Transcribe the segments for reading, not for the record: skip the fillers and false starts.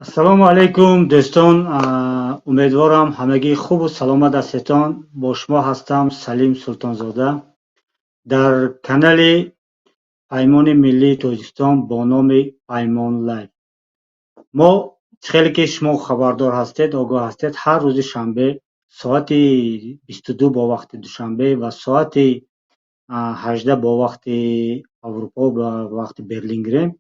Ассалому алайкум, дӯстон. Умедворам, ҳамагӣ хубу саломат ҳастетон. Бо шумо ҳастам Салим Султонзода дар канали Паймони миллии Тоҷикистон бо номи Паймон Лайв. Мо, хеле ки шумо хабардор ҳастед, огоҳ ҳастед, ҳар рӯзи шанбе соати 22 бо вақти Душанбе ва соати 18 бо вақти Аврупо, ба вақти Берлин гирем,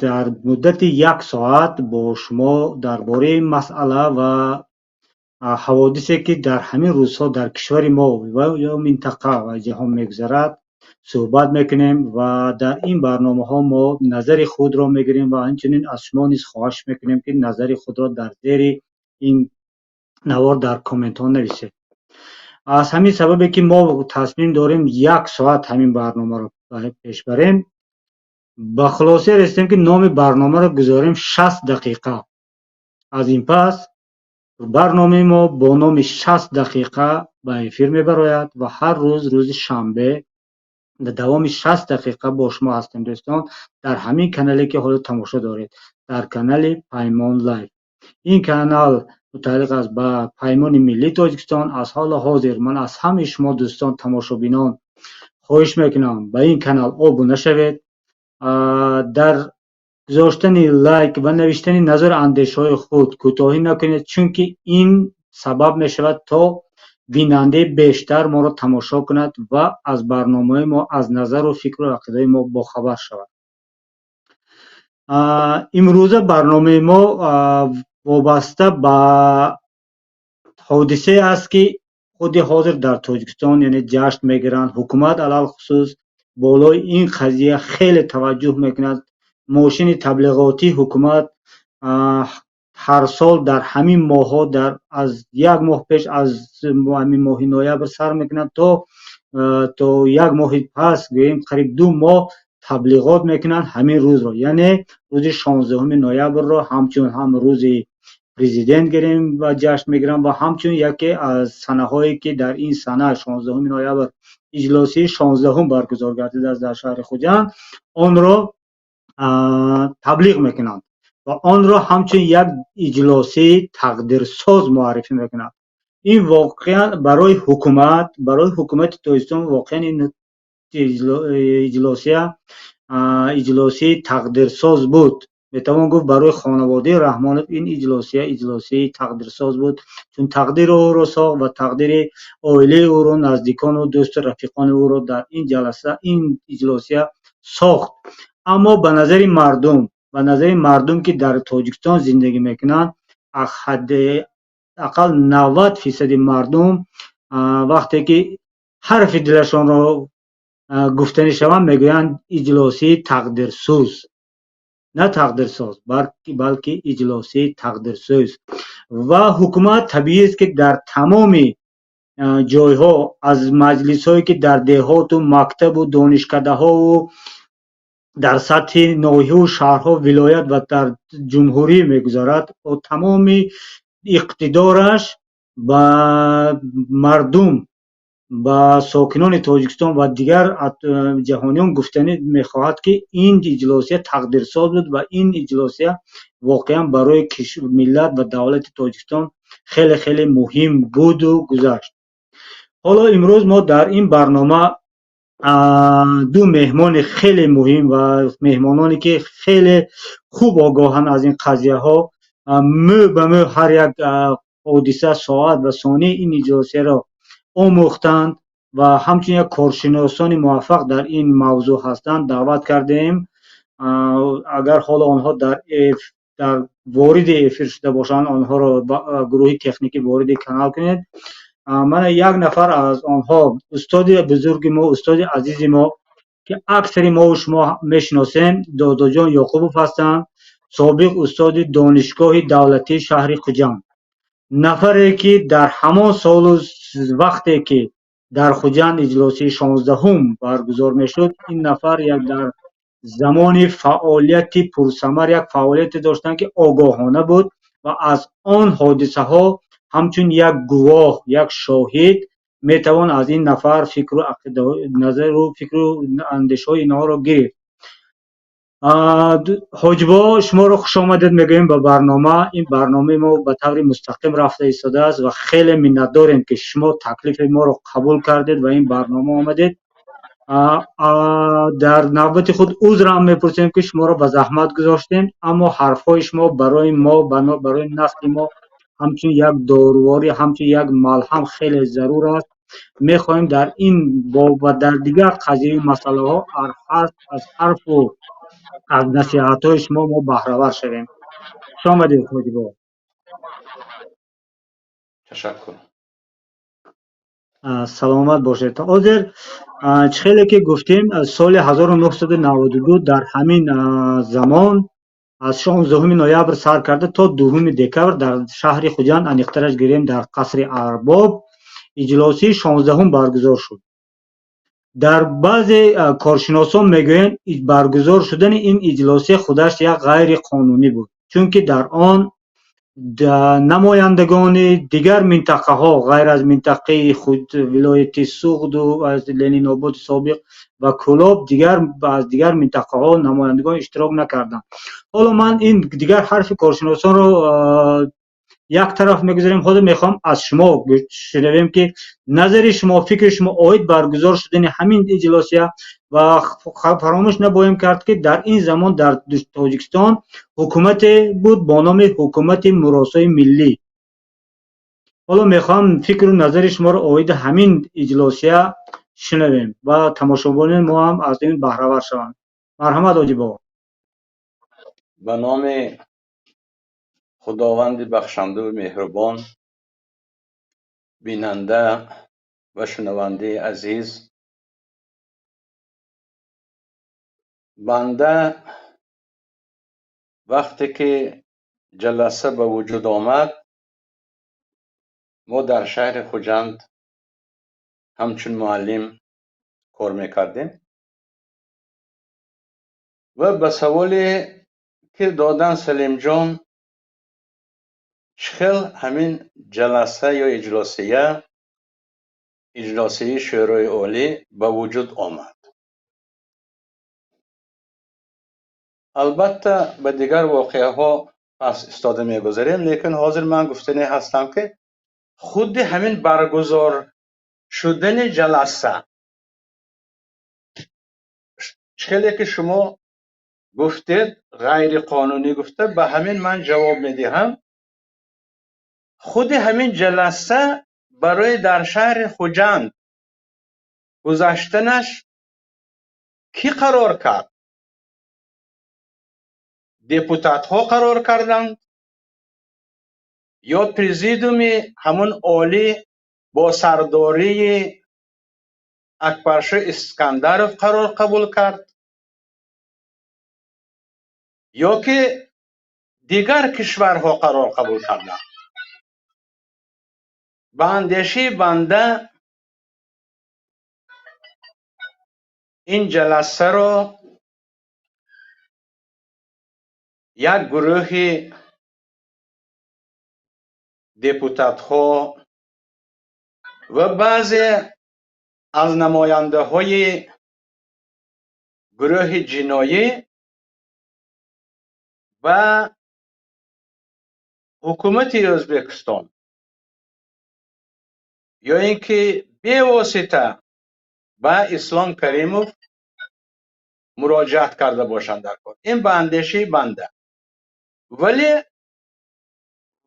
дар муддати як соат бо шумо дар бораи масъала ва ҳаводисе, ки дар ҳамин рӯзҳо дар кишвари мо ва ё минтақа ва ҷаҳон мегузарад, суҳбат мекунем ва дар ин барномаҳо мо назари худро мегирем ва ҳамчунин аз шумо низ хоҳиш мекунем, ки назари худро дар зери ин навор дар комментҳо нависед. Аз ҳамин сабабе, ки мо тасмим дорем як соат ҳамин барномаро пеш барем, ба хулоса расидем, ки номи барномаро гузорем 60 дақиқа. Аз ин пас барномаи мо бо номи 60 дақиқа ба эфир мебарояд ва ҳар рӯз, рӯзи шанбе, дар давоми 60 дақиқа бо шумо ҳастем, дӯстон, дар ҳамин канале, ки ҳоло тамошо доред, дар канали Паймон Лайв. Ин канал мутааллиқ аст ба Паймони миллии Тоҷикистон. Аз ҳоло ҳозир ман аз ҳамаи шумо, дӯстон, тамошобинон, хоҳиш мекунам, ба ин канал обуна шавед, дар гузоштани лайк ва навиштани назару андешаҳои худ кӯтоҳӣ накунед, чунки ин сабаб мешавад, то бинандаи бештар моро тамошо кунад ва аз барномаҳои мо, аз назару фикру ақидаи мо бохабар шавад. Имрӯза барномаи мо вобаста ба ҳодисае аст, ки худи ҳозир дар Тоҷикистон, яъне, ҷашн мегиранд. Ҳукумат алалхусус болои ин қазия хеле таваҷҷӯҳ мекунад. Мошини таблиғотии ҳукумат ҳар сол дар ҳамин моҳҳо, дар аз як моҳ пеш, аз ҳамин моҳи ноябр сар мекунад то як моҳи пас, гӯем, қариб 2 моҳ таблиғот мекунанд ҳамин рӯзро, яъне рӯзи 16 ноябрро ҳамчун ҳам рӯзи президент гирем ва ҷашн мегиранд ва ҳамчун яке аз санаҳое, ки дар ин сана, 16 ноябр, иҷлосияи 16-ум баргузор гардидааст дар шаҳри Хуҷанд, онро таблиғ мекунанд ва онро ҳамчун як иҷлосияи тақдирсоз муаррифӣ мекунанд. Ин воқеан барои ҳукумат, барои ҳукумати Тоҷикистон воқеан ин иҷлосия иҷлосияи тақдирсоз буд. Метавон гуфт, барои хонаводаи Раҳмонов ин иҷлосия иҷлосияи тақдирсоз буд, чун тақдири ӯро сохт ва тақдири оилаи ӯро, наздикону дӯсту рафиқони ӯро дар ин ҷаласа, ин иҷлосия сохт. Аммо ба назари мардум, ба назари мардум, ки дар Тоҷикистон зиндагӣ мекунанд, ҳадди ақал 90 фисади мардум, вақте ки ҳарфи дилашонро гуфтанӣ шаванд, мегӯянд: иҷлосияи тақдирсӯз, на тақдирсоз, балки иҷлосияи тақдирсӯз. Ва ҳукумат, табиист, ки дар тамоми ҷойҳо, аз маҷлисҳое, ки дар деҳоту мактабу донишкадаҳову дар сатҳи ноҳияву шаҳрҳо, вилоят ва дар ҷумҳурӣ мегузарад, бо тамоми иқтидораш ба мардум, ба сокинони Тоҷикистон ва дигар ҷаҳониён гуфтанӣ мехоҳад, ки ин иҷлосия тақдирсоз буд ва ин иҷлосия воқеан барои миллат ва давлати Тоҷикистон хеле хеле муҳим буду гузашт. Ҳоло имрӯз мо дар ин барнома ду меҳмони хеле муҳим ва меҳмононе, ки хеле хуб огоҳанд аз ин қазияҳо, мӯ ба мӯ ҳар як ҳодиса, соат ва сонияи ин иҷлосияро омӯхтанд ва ҳамчун як коршиносони муваффақ дар ин мавзӯъ ҳастанд, даъват кардем. Агар ҳоло онҳо дар вориди эфир шуда бошанд, онҳоро гурӯҳи техникӣ вориди канал кунед. Мана як нафар аз онҳо, устоди бузурги мо, устоди азизи мо, ки аксари мову шумо мешиносем, Додоҷон Ёқубов ҳастанд, собиқ устоди Донишгоҳи давлатии шаҳри Хуҷанд, нафаре, ки дар ҳамон солу вақте, ки дар Хуҷанд иҷлосияи 16-ум баргузор мешуд, ин нафар як дар замони фаъолияти пурсамар як фаъолияте доштанд, ки огоҳона буд ва аз он ҳодисаҳо ҳамчун як гувоҳ, як шоҳид метавон аз ин нафар фикру ақида, назару фикру андешаҳои инҳоро гирифт. Ҳоҷибо, шуморо хушомадед мегӯем ба барнома. Ин барномаи мо ба таври мустақим рафта истодааст ва хеле миннатдорем, ки шумо таклифи моро қабул кардед ва ин барнома омадед. Дар навбати худ узрам мепурсем, ки шуморо ба заҳмат гузоштем, аммо ҳарфҳои шумо барои мо, барои насли мо ҳамчун як доруворӣ, ҳамчун як малҳам хеле зарур аст. Мехоҳем дар ин боб ва дар дигар қазияю масъалаҳо аз ҳарфу аз насиҳатҳои шумо мо баҳравар шавем. Хуш омадед, ҳоҷибо. Ташаккур. Саломат бошед. Ҳозир, чӣ хеле ки гуфтем, соли 1992 дар ҳамин замон аз 16 ноябр сар карда то 2 декабр дар шаҳри Хуҷанд, аниқтараш гирем, дар қасри Арбоб, иҷлосии 16-ум баргузор шуд. Дар баъзе коршиносон мегӯянд, баргузор шудани ин иҷлосия худаш як ғайриқонунӣ буд, чунки дар он намояндагони дигар минтақаҳо, ғайр аз минтақаи худ, вилояти Суғду аз Ленинободи собиқ ва Кӯлоб, дигар аз дигар минтақаҳо намояндагон иштирок накарданд. Ҳоло ман ин дигар ҳарфи коршиносонро як тараф мегузорем. Ҳозир мехоҳам аз шумо шунавем, ки назари шумо, фикри шумо оид баргузор шудани ҳамин иҷлосия. Ва фаромӯш набоем кард, ки дар ин замон дар Тоҷикистон ҳукумате буд бо номи ҳукумати муросои миллӣ. Ҳоло мехоҳам фикру назари шуморо оиди ҳамин иҷлосия шунавем ва тамошобинони мо ҳам аз ин баҳравар шаванд. Марҳамат, ҳоҷибо. Ба номи Худованди бахшандаву меҳрубон. Бинанда ва шунавандаи азиз, банда вақте ки ҷаласа ба вуҷуд омад, мо дар шаҳри Хуҷанд ҳамчун муаллим кор мекардем ва ба саволе ки додан, Салимҷон, чӣ хел ҳамин ҷаласа ё иҷлосия, иҷлосияи Шӯрои Олӣ ба вуҷуд омад, албатта, ба дигар воқеаҳо пас истода мегузарем, лекин ҳозир ман гуфтанӣ ҳастам, ки худи ҳамин баргузор шудани ҷаласа, чӣ хеле ки шумо гуфтед, ғайриқонунӣ гуфта, ба ҳамин ман ҷавоб медиҳам. Худи ҳамин ҷаласа барои дар шаҳри Хуҷанд гузаштанаш кӣ қарор кард? Депутатҳо қарор карданд ё президиуми ҳамун олӣ бо сардории Акбаршо Искандаров қарор қабул кард ё ки дигар кишварҳо қарор қабул карданд? Ба андешаи банда, ин ҷаласаро як гурӯҳи депутатҳо ва баъзе аз намояндаҳои гурӯҳи ҷиноӣ ба ҳукумати Ӯзбекистон ё ин ки бевосита ба Ислом Каримов муроҷиат карда бошанд дар кор. Ин ба андешаи банда,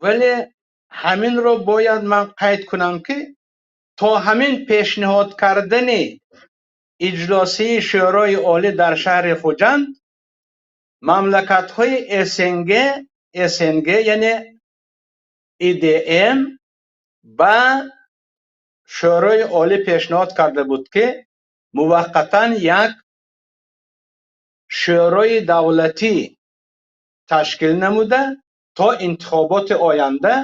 вале ҳаминро бояд ман қайд кунам, ки то ҳамин пешниҳод кардани иҷлосияи Шӯрои Олӣ дар шаҳри Хуҷанд, мамлакатҳои СНГ, яъне ИДМ, ба Шӯрои Олӣ пешниҳод карда буд, ки муваққатан як шӯрои давлатӣ ташкил намуда, то интихоботи оянда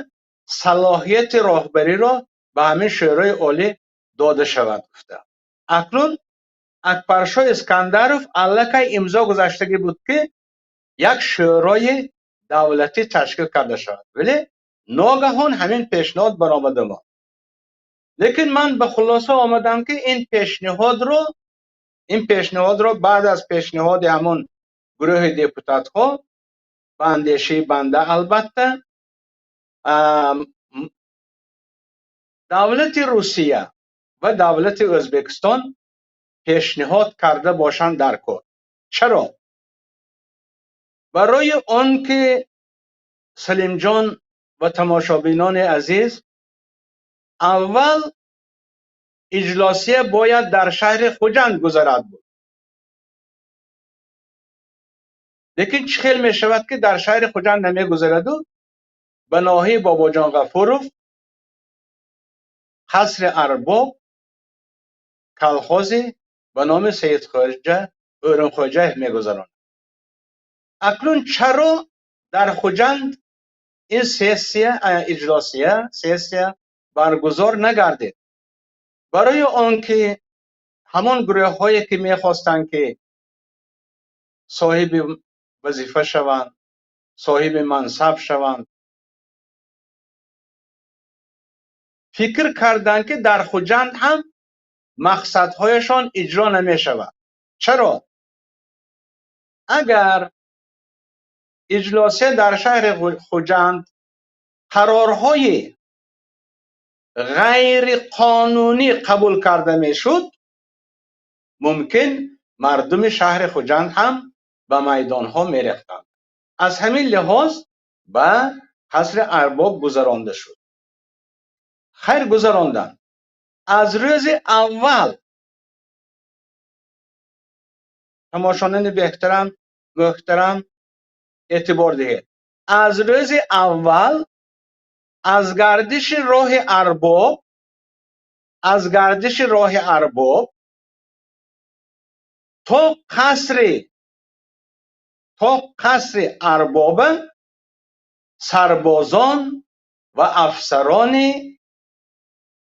салоҳияти роҳбариро ба ҳамин Шӯрои Олӣ дода шавад гуфта. Акнун Акбаршо Искандаров аллакай имзо гузаштагӣ буд, ки як шӯрои давлатӣ ташкил карда шавад, вале ногаҳон ҳамин пешниҳод баромада монд. Лекин ман ба хулоса омадам, ки ин пешниҳодро баъд аз пешниҳоди ҳамон Гурӯҳи депутатҳо ба андешаи банда, албатта, давлати Русия ва давлати Ӯзбекистон пешниҳод карда бошанд дар кор. Чаро? Барои он ки, Салимҷон ва тамошобинони азиз, аввал иҷлосия бояд дар шаҳри Хуҷанд гузарад буд. Лекин чӣ хел мешавад, ки дар шаҳри Хуҷанд намегузараду ба ноҳияи Бобоҷон Ғафуров, қасри Арбоб, колхози ба номи Саидхоҷа Ӯрунхоҷаев мегузаронад? Акнун чаро дар Хуҷанд ин сессия, иҷлосия, сессия баргузор нагардид? Барои он ки ҳамон гурӯҳҳое, ки мехостанд, ки соҳиби вазифа шаванд, соҳиби мансаб шаванд, фикр карданд, ки дар Хуҷанд ҳам мақсадҳояшон иҷро намешавад. Чаро? Агар иҷлосия дар шаҳри Хуҷанд қарорҳои ғайриқонунӣ қабул карда мешуд, мумкин мардуми шаҳри Хуҷанд ҳам ба майдонҳо мерехтанд. Аз ҳамин лиҳоз ба қасри Арбоб гузаронда шуд. Хайр, гузаронданд. Аз рӯзи аввал, тамошонони беҳтарам, муҳтарам, эътибор диҳед, аз рӯзи аввал аз гардиши роҳи Арбоб, аз гардиши роҳи Арбоб то қасри Арбоба сарбозон ва афсарони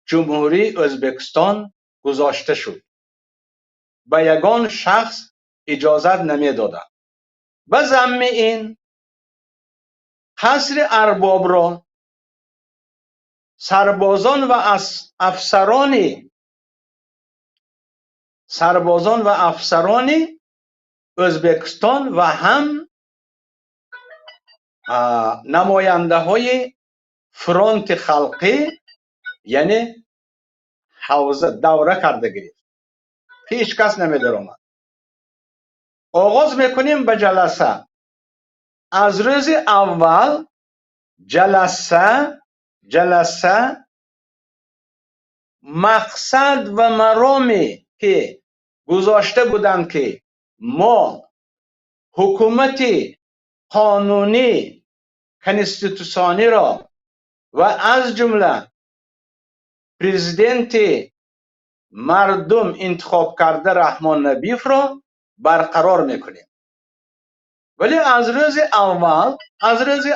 Ҷумҳурии Ӯзбекистон гузошта шуд. Ба ягон шахс иҷозат намедоданд. Ба замми ин қасри Арбобро сарбозон ва афсарони Ӯзбекистон ва ҳам намояндаҳои фронти халқӣ, яъне ҳавза давра карда гирифт, ҳеҷ кас намедаромад. Оғоз мекунем ба ҷаласа. Аз рӯзи аввал ҷаласа мақсад ва мароме, ки гузошта буданд, ки мо ҳукумати қонунӣ, конститутсиониро ва аз ҷумла президенти мардум интихоб карда Раҳмон Набиевро барқарор мекунем. Вале аз рӯзи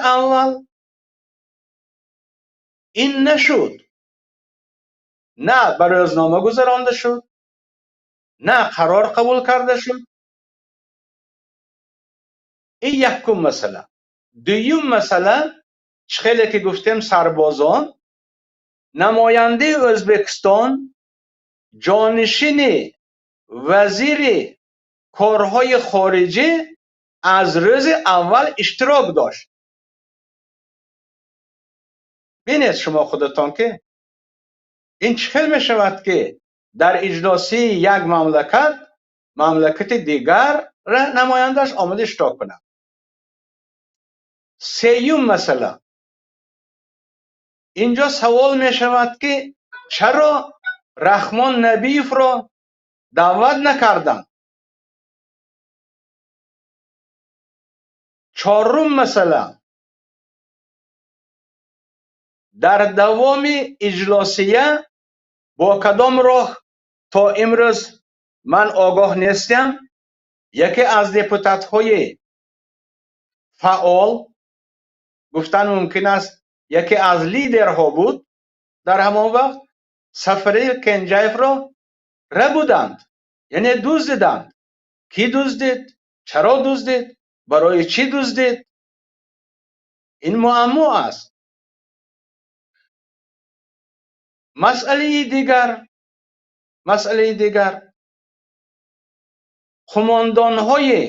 аввал ин нашуд. На ба рӯзнома гузаронда шуд, на қарор қабул карда шуд. Ин якум масъала. Дуюм масъала, чӣ хеле ки гуфтем, сарбозон, намояндаи Ӯзбекистон, ҷонишини вазири корҳои хориҷӣ аз рӯзи аввал иштирок дошт. Бинед шумо худатон, ки ин чӣ хел мешавад, ки дар иҷлосии як мамлакат мамлакати дигарра намояндааш омада иштирок кунад? Сеюм масъала, инҷо савол мешавад, ки чаро Раҳмон Набиевро даъват накарданд? Чорум масъала, дар давоми иҷлосия бо кадом роҳ, то имрӯз ман огоҳ нестам, яке аз депутатҳои фаъол, гуфтан мумкин аст, яке аз лидерҳо буд дар ҳамон вақт, Сафари Кенҷаевро рабуданд, яъне дуздиданд. Кӣ дуздид? Чаро дуздид? Барои чӣ дуздид? Ин муаммо аст. Масъалаи дигар, қумондонҳои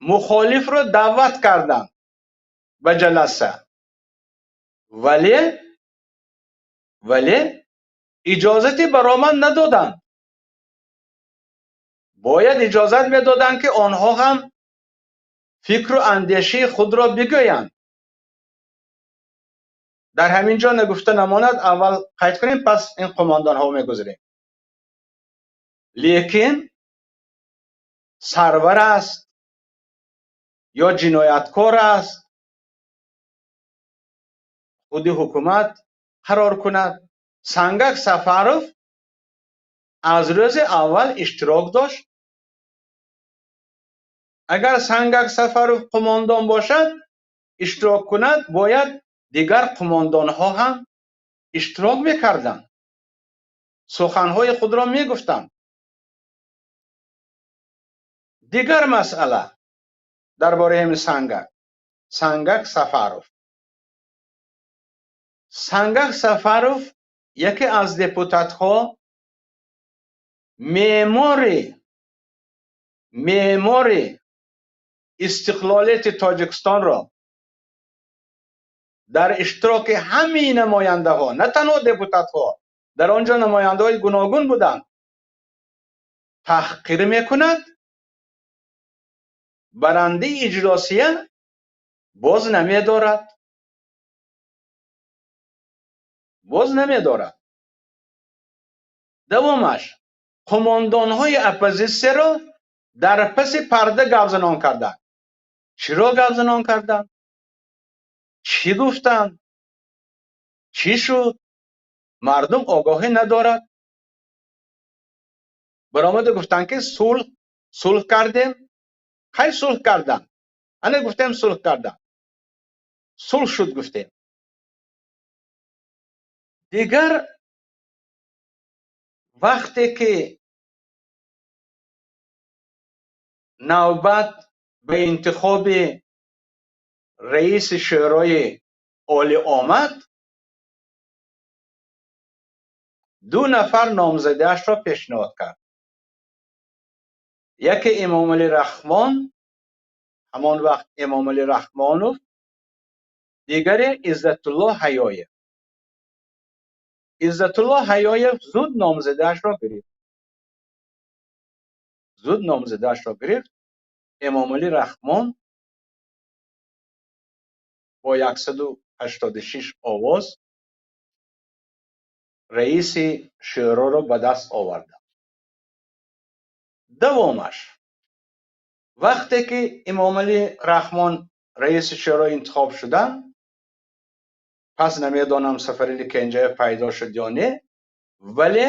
Мухолифро даъват карданд ба ҷаласа, вале иҷозати баромад надоданд. Бояд иҷозат медоданд, ки онҳо ҳам фикру андешаи худро бигӯянд. Дар ҳамин ҷо нагуфта намонад, аввал қайд кунем, пас ин қумондонҳо мегузарем. Лекин сарвар аст ё ҷинояткор аст, худи ҳукумат қарор кунад. Сангак Сафаров аз рӯзи аввал иштирок дошт. Агар Сангак Сафаров қумондон бошад, иштирок кунад, бояд дигар қумондонҳо ҳам иштирок мекарданд, суханҳои худро мегуфтанд. Дигар масъала дар бораи ҳамин Сангак Сафаров. Сангак Сафаров яке аз депутатҳо, меъмори истиқлолияти Тоҷикистонро дар иштироки ҳамаи намояндаҳо, на танҳо депутатҳо, дар он ҷо намояндаҳои гуногун буданд, таҳқир мекунад. Барандаи иҷлосия боз намедорад. Боз намедорад. Давомаш қумондонҳои оппозитсияро дар паси парда гапзанон карданд. Чиро гапзанон карданд? Чӣ гуфтанд? Чӣ шуд? Мардум огоҳӣ надорад. Баромада гуфтанд, ки сулҳ кардем. Кай сулҳ карданд? Ана гуфтем сулҳ карданд. Сулҳ шуд гуфтем. Дигар вақте ки навбат ба интихоби раиси Шӯрои Олӣ омад, ду нафар номзадиашро пешниҳод кард. Яке Эмомалӣ Раҳмон, ҳамон вақт Эмомалӣ Раҳмонов, дигаре Иззатулло Ҳаёев. Иззатулло Ҳаёев зуд номзадиашро гирифт. Зуд номзадиашро гирифт. Эмомалӣ Раҳмон бо 186 овоз раиси шӯроро ба даст овард. Давомаш вақте ки Эмомалӣ Раҳмон раиси шӯро интихоб шуданд, пас намедонам Сафарали Кенҷаев пайдо шуд ё не, вале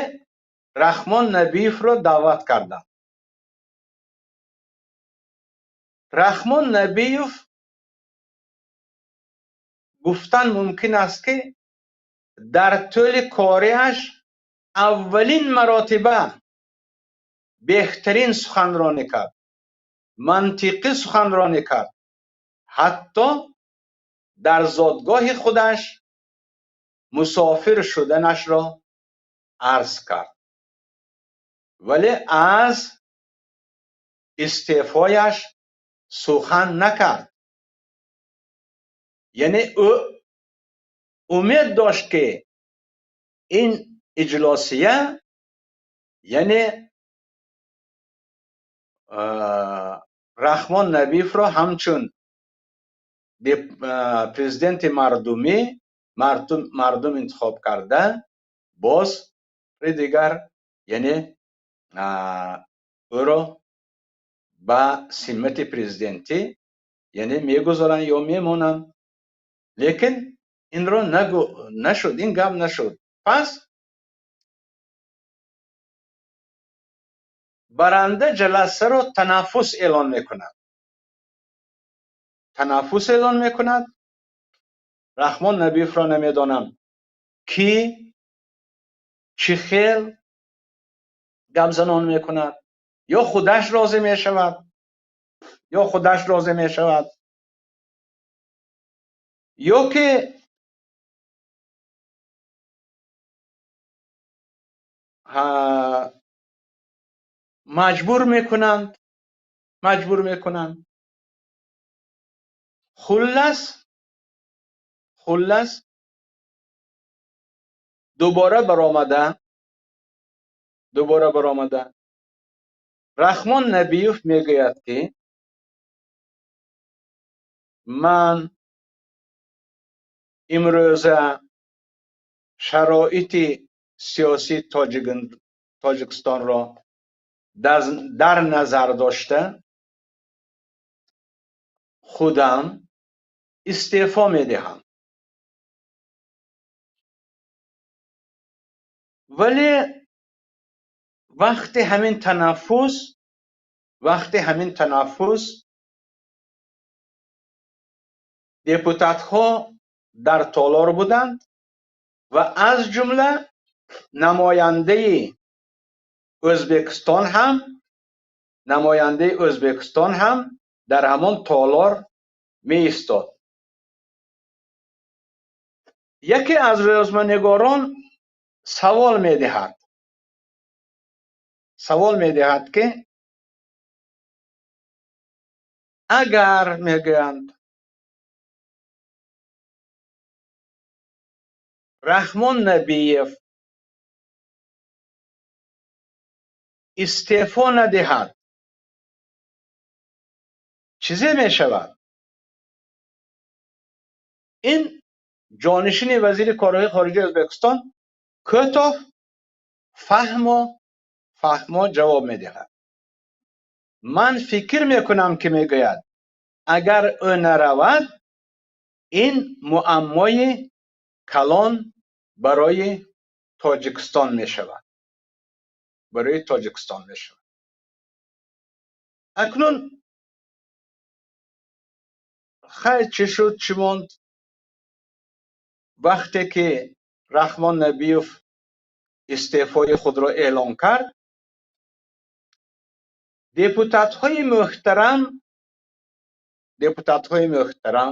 Раҳмон Набиевро даъват карданд. Раҳмон Набиев гуфтан мумкин аст, ки дар тӯли кориаш аввалин маротиба беҳтарин суханронӣ кард, мантиқӣ суханронӣ кард, ҳатто дар зодгоҳи худаш мусофир шуданашро арз кард, вале аз истеъфояш сухан накард. Яъне ӯ умед дошт, ки ин иҷлосия, яъне Раҳмон Набиевро ҳамчун президенти мардумӣ, мардум интихоб карда, боз дигар, яъне ӯро ба симати президентӣ, яъне мегузоранд ё мемонанд. Лекин инро нашуд, ин гап нашуд. Пас баранда ҷаласаро танаффус эълон мекунад. Танаффус эълон мекунад. Раҳмон Набиевро намедонам ки чӣ хел гапзанон мекунад, ё худаш розӣ мешавад, ё худаш розӣ мешавад, ё ки маҷбур мекунанд, маҷбур мекунанд. Хуллас, дубора баромада Раҳмон Набиев мегӯяд, ки ман имрӯза шароити сиёсии Тоҷикистонро дар назар дошта худам истеъфо медиҳам. Вале вақти ҳамин танаффус депутатҳо дар толор буданд ва аз ҷумла намояндаи Ӯзбекистон ҳам дар ҳамон толор меистод. Яке аз рӯзноманигорон савол медиҳад, ки агар, мегӯянд, Раҳмон Набиев истеъфо надиҳад, чизе мешавад? Ин ҷонишини вазири корҳои хориҷаи Ӯзбекистон кӯтоҳ, фаҳмо ҷавоб медиҳад: ман фикр мекунам, ки, мегӯяд, агар ӯ наравад, ин муаммои калон барои Тоҷикистон мешавад, барои Тоҷикистон мешавад. Акнун хайр, чӣ шуд, чӣ монд? Вақте ки Раҳмон Набиев истеъфои худро эълон кард, депутатҳои муҳтарам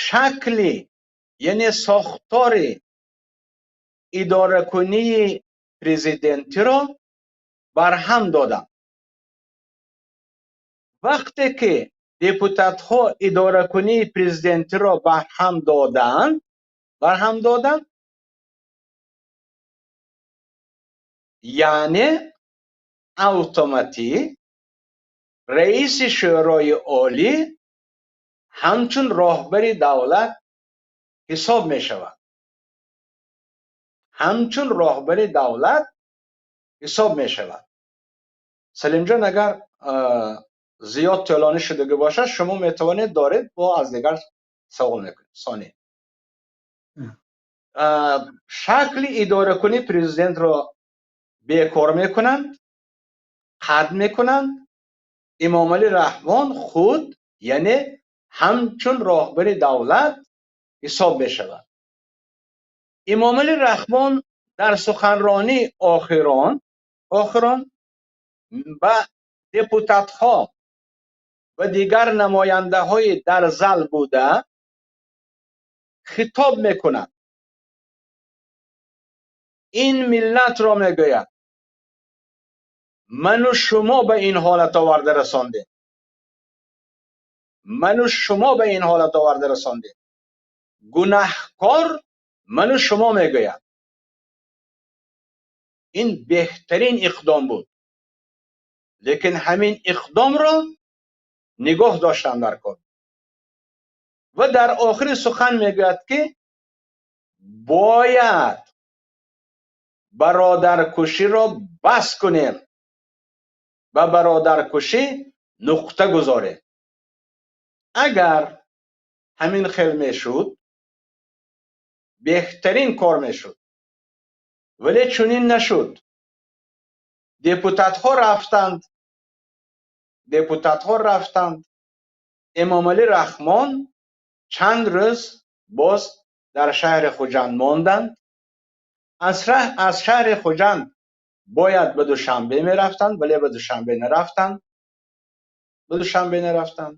шакли, яъне сохтори идоракунии президентиро барҳам доданд. Вақте ки депутатҳо идоракунии президентиро барҳам доданд, яъне автоматӣ раиси Шӯрои Олӣ ҳамчун роҳбари давлат ҳисоб мешавад, ҳамчун роҳбари давлат ҳисоб мешавад. Салимҷон, агар зиёд тӯлонӣ шудагӣ бошад, шумо метавонед доред, бо аз дигар савол мекунем. Сони шакли идоракунии президентро бекор мекунанд, қатъ мекунанд. Эмомалӣ Раҳмон худ, яъне ҳамчун роҳбари давлат ҳисоб мешавад. Эмомалӣ Раҳмон дар суханронии охирон ба депутатҳо ва дигар намояндаҳои дар зал буда хитоб мекунад. Ин миллатро, мегӯяд, ману шумо ба ин ҳолат оварда расондем, ману шумо ба ин ҳолат оварда расондем, гунаҳкор ману шумо, мегӯяд. Ин беҳтарин иқдом буд, лекин ҳамин иқдомро нигоҳ доштан дар кор. Ва дар охири сухан мегӯяд, ки бояд бародаркуширо бас кунем, ба бародаркушӣ нуқта гузорем. Агар ҳамин хел мешуд, беҳтарин кор мешуд, вале чунин нашуд. Депутатҳо рафтанд, депутатҳо рафтанд. Эмомалӣ Раҳмон чанд рӯз боз дар шаҳри Хуҷанд монданд. Аз шаҳри Хуҷанд бояд ба Душанбе мерафтанд, вале ба Душанбе нарафтанд, ба Душанбе нарафтанд,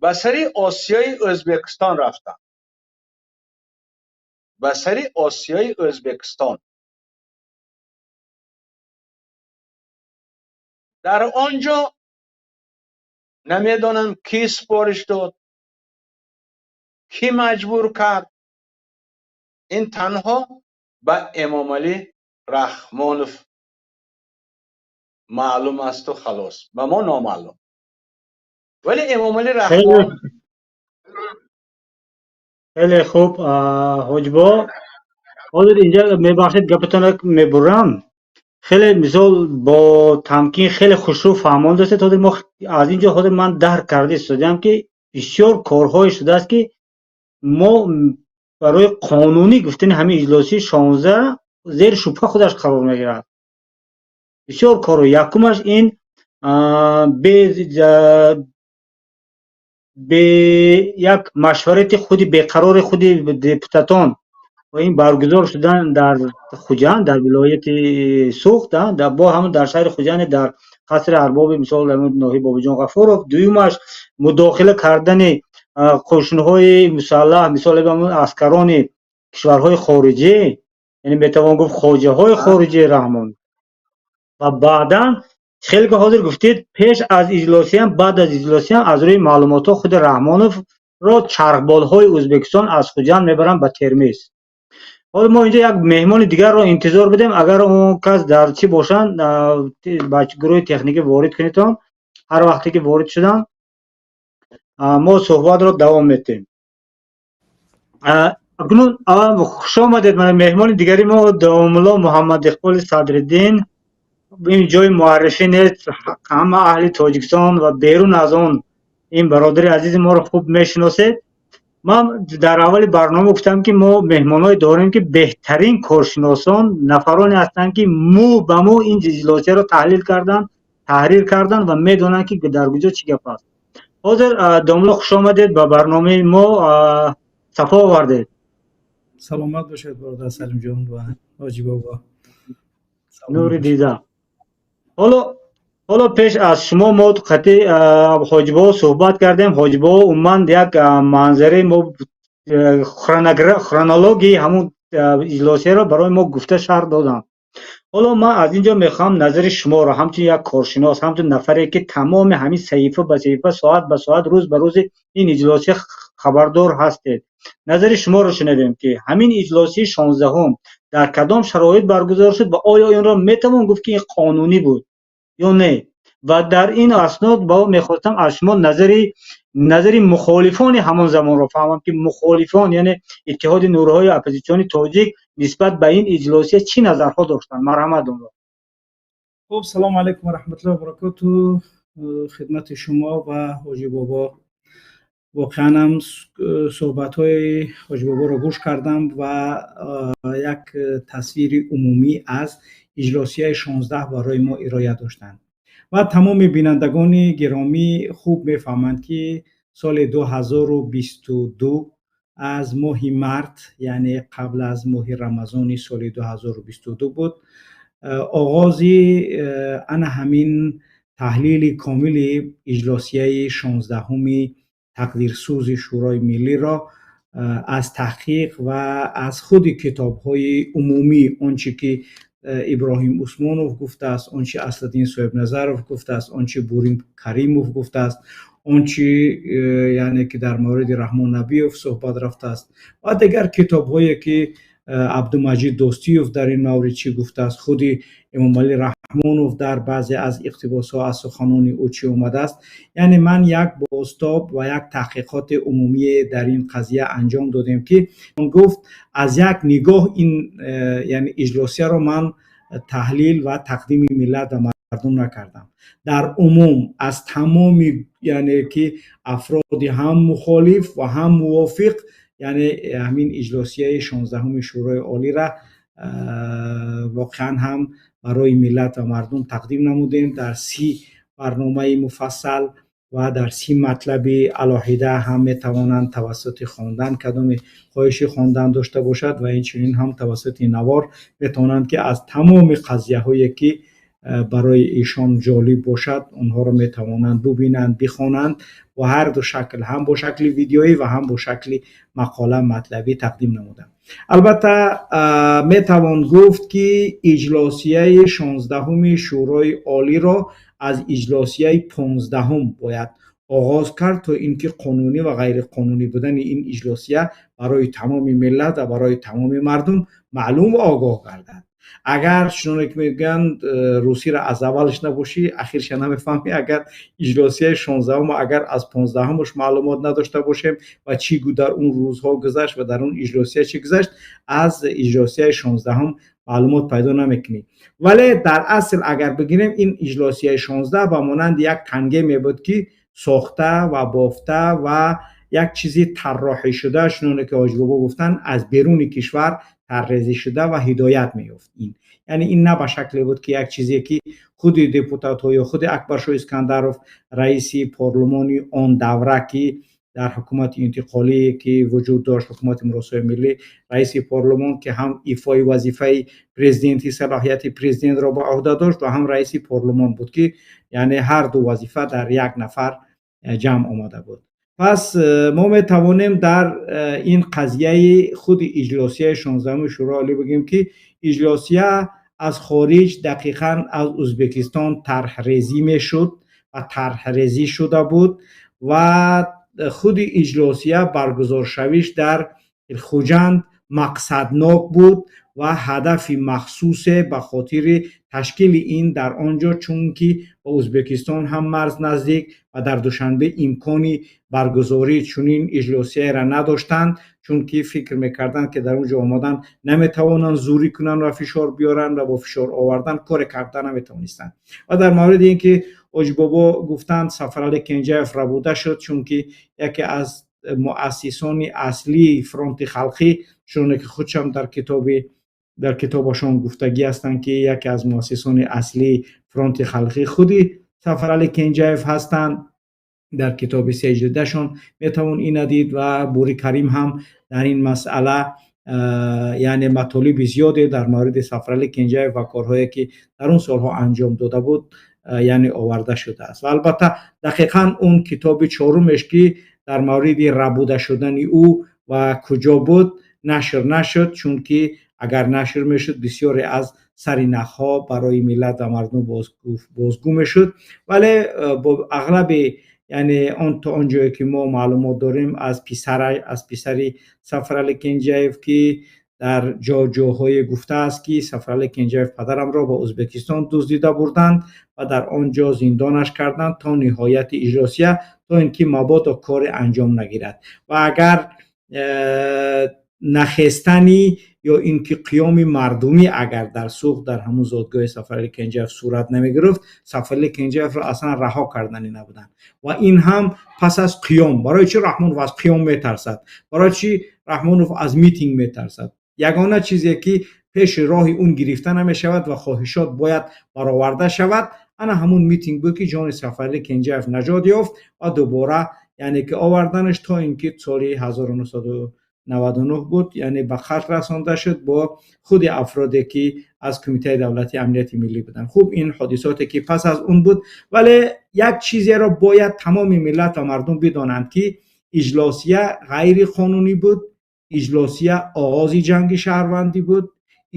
ба сари Осиёи Ӯзбекистон рафтанд, ба сари Осиёи Ӯзбекистон. Дар он ҷо намедонам, кӣ супориш дод, кӣ маҷбур кард. Ин танҳо ба Эмомалӣ Раҳмонов маълум асту халос, ба мо номаълум. Вале Эмомалӣ Раҳмон Хеле хуб, Ҳоҷибо. Ҳозир инҷа, мебахшед, гапатонро мебурам. Хеле, мисол, бо тамкин, хеле хушрӯ фаҳмондастед. Ҳозир мо аз ин ҷо, ҳозир ман дарк карда истодаам, ки бисёр корҳое шудааст, ки мо барои қонунӣ гуфтани ҳамин иҷлосии 16 зери шубҳа худаш қарор мегирад. Бисёр корҳо. Якумаш ин бе як машварати худи, беқарори худи депутатон ва ин баргузор шудан дар Хуҷанд, дар вилояти Суғд, бо ҳамн дар шаҳри Хуҷанде, дар қасри арбоби, мисол, ноҳияи Бобоҷон Ғафуров. Дуюмаш мудохила кардани қӯшунҳои мусаллаҳ, мисол, аскарони кишварҳои хориҷӣ, яъне метавон гуфт, хоҷаҳои хориҷии Раҳмон. Ва баъдан, хеле ки ҳозир гуфтед, пеш аз иҷлосиям, баъд аз иҷлосиям, аз рӯи маълумотҳо, худи Раҳмоновро чархболҳои Ӯзбекистон аз Хуҷанд мебаранд ба Термиз. Ҳоло мо инҷо як меҳмони дигарро интизор будем. Агар он кас дар чӣ бошанд, ба гурӯҳи техникӣ ворид кунедтон. Ҳар вақте ки ворид шуданд, мо суҳбатро давом медиҳем. Акнун хуш омадед, мана меҳмони дигари мо, домулло Муҳаммад Иқболи Садриддин. Ин ҷои муаррифӣ нест, ҳама аҳли Тоҷикистон ва берун аз он ин бародари азизи моро хуб мешиносед. Ман дар аввали барнома гуфтам, ки мо меҳмонҳое дорем, ки беҳтарин коршиносон, нафароне ҳастанд, ки мӯ ба мӯ ин иҷлосияро таҳлил карданд, таҳрир карданд ва медонанд, ки дар куҷо чӣ гап аст. Ҳозир, домулло, хуш омадед ба барномаи мо, сафо овардед. Саломат бошед, бародар Салимҷон ва Ҳоҷи Бобо. Нури дида. Ҳоло пеш аз шумо мо қатъи Ҳоҷибобо суҳбат кардем. Ҳоҷибобо умуман як манзараи мо, хронологияи ҳамун иҷлосияро барои мо гуфта, шарҳ доданд. Ҳоло ман аз ин ҷо мехоҳам назари шуморо ҳамчун як коршинос, ҳамчун нафаре, ки тамоми ҳамин саҳифа ба саҳифа, соат ба соат, рӯз ба рӯзи ин иҷлосия хабардор ҳастед, назари шуморо шунавем, ки ҳамин иҷлосияи 16-ум дар кадом шароит баргузор шуд ва оё инро метавон гуфт, ки ин қонунӣ буд ё не? Ва дар ин аснод бо мехостам аз шумо назари мухолифони ҳамон замонро фаҳмам, ки мухолифон, яъне Иттиҳоди нурҳои оппозитсиони тоҷик, нисбат ба ин иҷлосия чӣ назарҳо доштанд. Марҳамат, домулло. Хуб, салому алайкум ва раҳматуллоҳи ва баракоту хидмати шумо ва Ҳоҷи Бобо. Воқеан ҳам суҳбатҳои Ҳоҷи Боборо гӯш кардам ва як тасвири умумӣ аз иҷлосияи 16 барои мо ироя доштанд. Ва тамоми бинандагони гиромӣ хуб мефаҳманд, ки соли 2022 аз моҳи март, яъне қабл аз моҳи Рамазони соли 2022 буд, оғози ана ҳамин таҳлили комили иҷлосияи 16-уми тақдирсӯзи Шӯрои Миллиро аз таҳқиқ ва аз худи китобҳои умумӣ, он чӣ ки Иброҳим Усмонов гуфтааст, он чи Аслиддин Соҳибназаров гуфтааст, он чи Бурим Каримов гуфтааст, он чи, яъне ки дар мавриди Раҳмон Набиев суҳбат рафтааст ва дигар китобҳое, ки Абдумаҷид Достиев дар ин маврид чӣ гуфтааст, худи Эмомалӣ Раҳмонов дар баъзе аз иқтибосҳо аз суханони ӯ чӣ омадааст. Яъне ман як бозтоб ва як таҳқиқоти умумие дар ин қазия анҷом додем, ки гуфт аз як нигоҳ ин, яъне иҷлосияро ман таҳлил ва тақдими миллат ва мардум накардам. Дар умум аз тамоми, яъне ки афроди ҳам мухолиф ва ҳам мувофиқ, яъне ҳамин иҷлосияи 16-уми Шӯрои Олиро воқеан ҳам барои миллат ва мардум тақдим намудем дар 30 барномаи муфассал ва дар 30 матлаби алоҳида. Ҳам метавонанд тавассути хондан, кадоме хоҳиши хондан дошта бошад, ва инчунин ҳам тавассути навор метавонанд, ки аз тамоми қазияҳое, ки барои эшон ҷолиб бошад, онҳоро метавонанд бубинанд, бихонанд. Бо ҳар ду шакл, ҳам бо шакли видеоӣ ва ҳам бо шакли мақола, матлабӣ тақдим намудам. Албатта, метавон гуфт, ки иҷлосияи 16-уми Шӯрои Олиро Аз иҷлосияи 15-ум бояд оғоз кард, то ин ки қонунӣ ва ғайриқонунӣ будани ин иҷлосия барои тамоми миллат ва барои тамоми мардум маълум ва огоҳ гардад. Агар, чуноне ки мегӯянд, русиро аз аввалаш набошӣ, ахирша намефаҳмӣ. Агар иҷлосияи 16-уму агар аз 15-умаш маълумот надошта бошем ва чӣ дар он рӯзҳо гузашт ва дар он иҷлосия чӣ гузашт, аз иҷлосияи 16-ум маълумот пайдо намекунӣ. Вале дар асл агар бигирем, ин иҷлосияи 16 ба монанди як танге мебуд, ки сохта ва бофта ва як чизи тарроҳӣ шуда, чуноне ки Ҳоҷибобо гуфтанд, аз беруни кишвар таррезӣ шуда ва ҳидоят меёфт. Ин яъне ин на ба шакле буд, ки як чизе ки худи депутатҳо ё худи Акбаршоҳ Искандаров, раиси парлумони он давра, ки дар ҳукумати интиқолӣ ки вуҷуд дошт, ҳукумати муросои миллӣ, раиси парлумон, ки ҳам ифои вазифаи президенти, салоҳияти президентро ба ӯҳда дошт ва ҳам раиси парлумон буд, ки яъне ҳар ду вазифа дар як нафар ҷамъ омада буд. Пас мо метавонем дар ин қазияи худи иҷлосияи 16-уми Шӯрои Олӣ бигӯем, ки иҷлосия аз хориҷ, дақиқан аз Ӯзбекистон тарҳрезӣ мешуд ва тарҳрезӣ шуда буд ва худи иҷлосия баргузоршавиш дар Хуҷанд мақсаднок буд ва ҳадафи махсусе ба хотири ташкили ин дар он ҷо, чунки ба Ӯзбекистон ҳам марз наздик ва дар Душанбе имкони баргузории чунин иҷлосияеро надоштанд, чунки фикр мекарданд, ки дар он ҷо омадан наметавонанд зӯрӣ кунанд ва фишор биёранд ва бо фишор овардан коре карда наметавонистанд. Ва дар мавриди ин ки Ҳоҷибобо гуфтанд, Сафаралӣ Кенҷаев рабуда шуд, чунки яке аз муассисони аслии Фронти халқӣ, чуноне ки худшам дар китобашон гуфтагӣ ҳастанд, ки яке аз муассисони аслии Фронти халқӣ худи Сафаралӣ Кенҷаев ҳастанд. Дар китоби сеҷилдашон метавон ина дид. Ва Бури Карим ҳам дар ин масъала, яъне матолиби зиёде дар мавриди Сафаралӣ Кенҷаев ва корҳое ки дар он солҳо анҷом дода буд, яъне оварда шудааст. Ва албатта дақиқан он китоби чорумеш, ки дар мавриди рабуда шудани ӯ ва куҷо буд, нашр нашуд, чунки агар нашр мешуд, бисёре аз сари нахҳо барои миллат ва мардум бозгӯ мешуд. Вале бо ағлаби, яъне он то он ҷое ки мо маълумот дорем, аз писари Сафаралӣ Кенҷаев, ки дар ҷо ҷоҳое гуфтааст, ки Сафаралӣ Кенҷаев падарамро ба Ӯзбекистон дуздида бурданд ва дар он ҷо зиндонаш карданд то ниҳояти иҷлосия, то ин ки мабодо коре анҷом нагирад ва агар нахестани ё ин ки қиёми мардумӣ агар дар Суғд, дар ҳамун зодгоҳи Сафаралӣ Кенҷаев сурат намегирифт, Сафаралӣ Кенҷаевро аслан раҳо карданӣ набуданд. Ва ин ҳам пас аз қиём. Барои чӣ Раҳмонов аз қиём метарсад? Барои чӣ Раҳмонов аз митинг метарсад? Ягона чизе ки пеши роҳи он гирифта намешавад ва хоҳишот бояд бароварда шавад, ана ҳамун митинг буд, ки ҷони Сафаралӣ Кенҷаев наҷот ёфт ва дубора, яъне ки оварданаш, то ин ки соли 1999 буд, яъне ба қатл расонда шуд бо худи афроде ки аз Кумитаи давлатии амнияти миллӣ буданд. Хуб, ин ҳодисоте ки пас аз он буд. Вале як чизеро бояд тамоми миллат ва мардум бидонанд, ки иҷлосия ғайриқонунӣ буд, иҷлосия оғози ҷанги шаҳрвандӣ буд.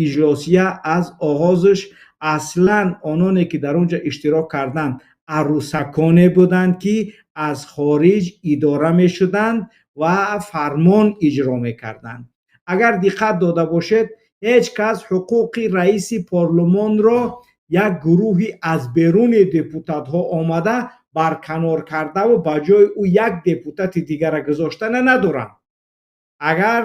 Иҷлосия аз оғозаш аслан ононе ки дар он ҷо иштирок карданд, арӯсаконе буданд, ки аз хориҷ идора мешуданд ва фармон иҷро мекарданд. Агар диққат дода бошед, ҳеҷ кас ҳуқуқи раиси парлумонро як гурӯҳи аз беруни депутатҳо омада барканор кардаву ба ҷои ӯ як депутати дигара гузоштана надоранд. Агар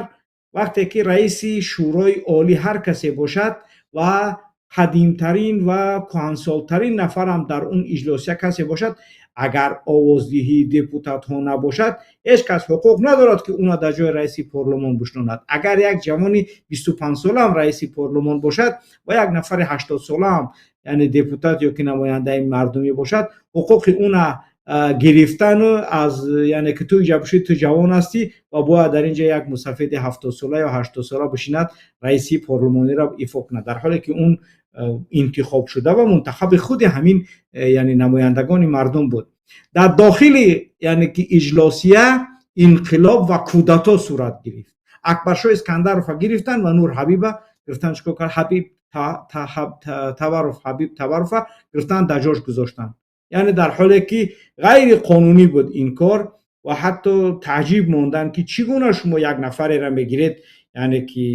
вақте ки раиси Шӯрои Олӣ ҳар касе бошад ва қадимтарин ва кӯҳансолтарин нафарам дар он иҷлосия касе бошад, агар овоздиҳии депутатҳо набошад, ҳеҷ кас ҳуқуқ надорад, ки ӯна дар ҷои раиси парлумон бишнонад. Агар як ҷавони 25-солаам раиси парлумон бошад ва як нафари 80-солаам, яъне депутат ё ки намояндаи мардумӣ бошад, ҳуқуқи ӯна гирифтану аз, яъне ки ту инҷа бошӣ, ту ҷавон ҳастӣ ва бояд дар инҷа як мусафиди 70-сола ё 80-сола бишинад, раиси парлумониро ифо кунад, дар ҳоле ки он интихоб шуда ва мунтахаби худи ҳамин, яъне намояндагони мардум буд. Дар дохили, яъне ки иҷлосия инқилоб ва кудато сурат гирифт. Акбаршоҳ Искандаровро гирифтанд ва Нур Ҳабиба гирифтанд. Чикор кард Ҳабиб Таваров? Ҳабиб Таварова гирифтанд, дар ҷош гузоштанд. Яъне дар ҳоле ки ғайриқонунӣ буд ин кор ва ҳатто таъҷиб монданд, ки чӣ гуна шумо як нафареро мегиред, яъне ки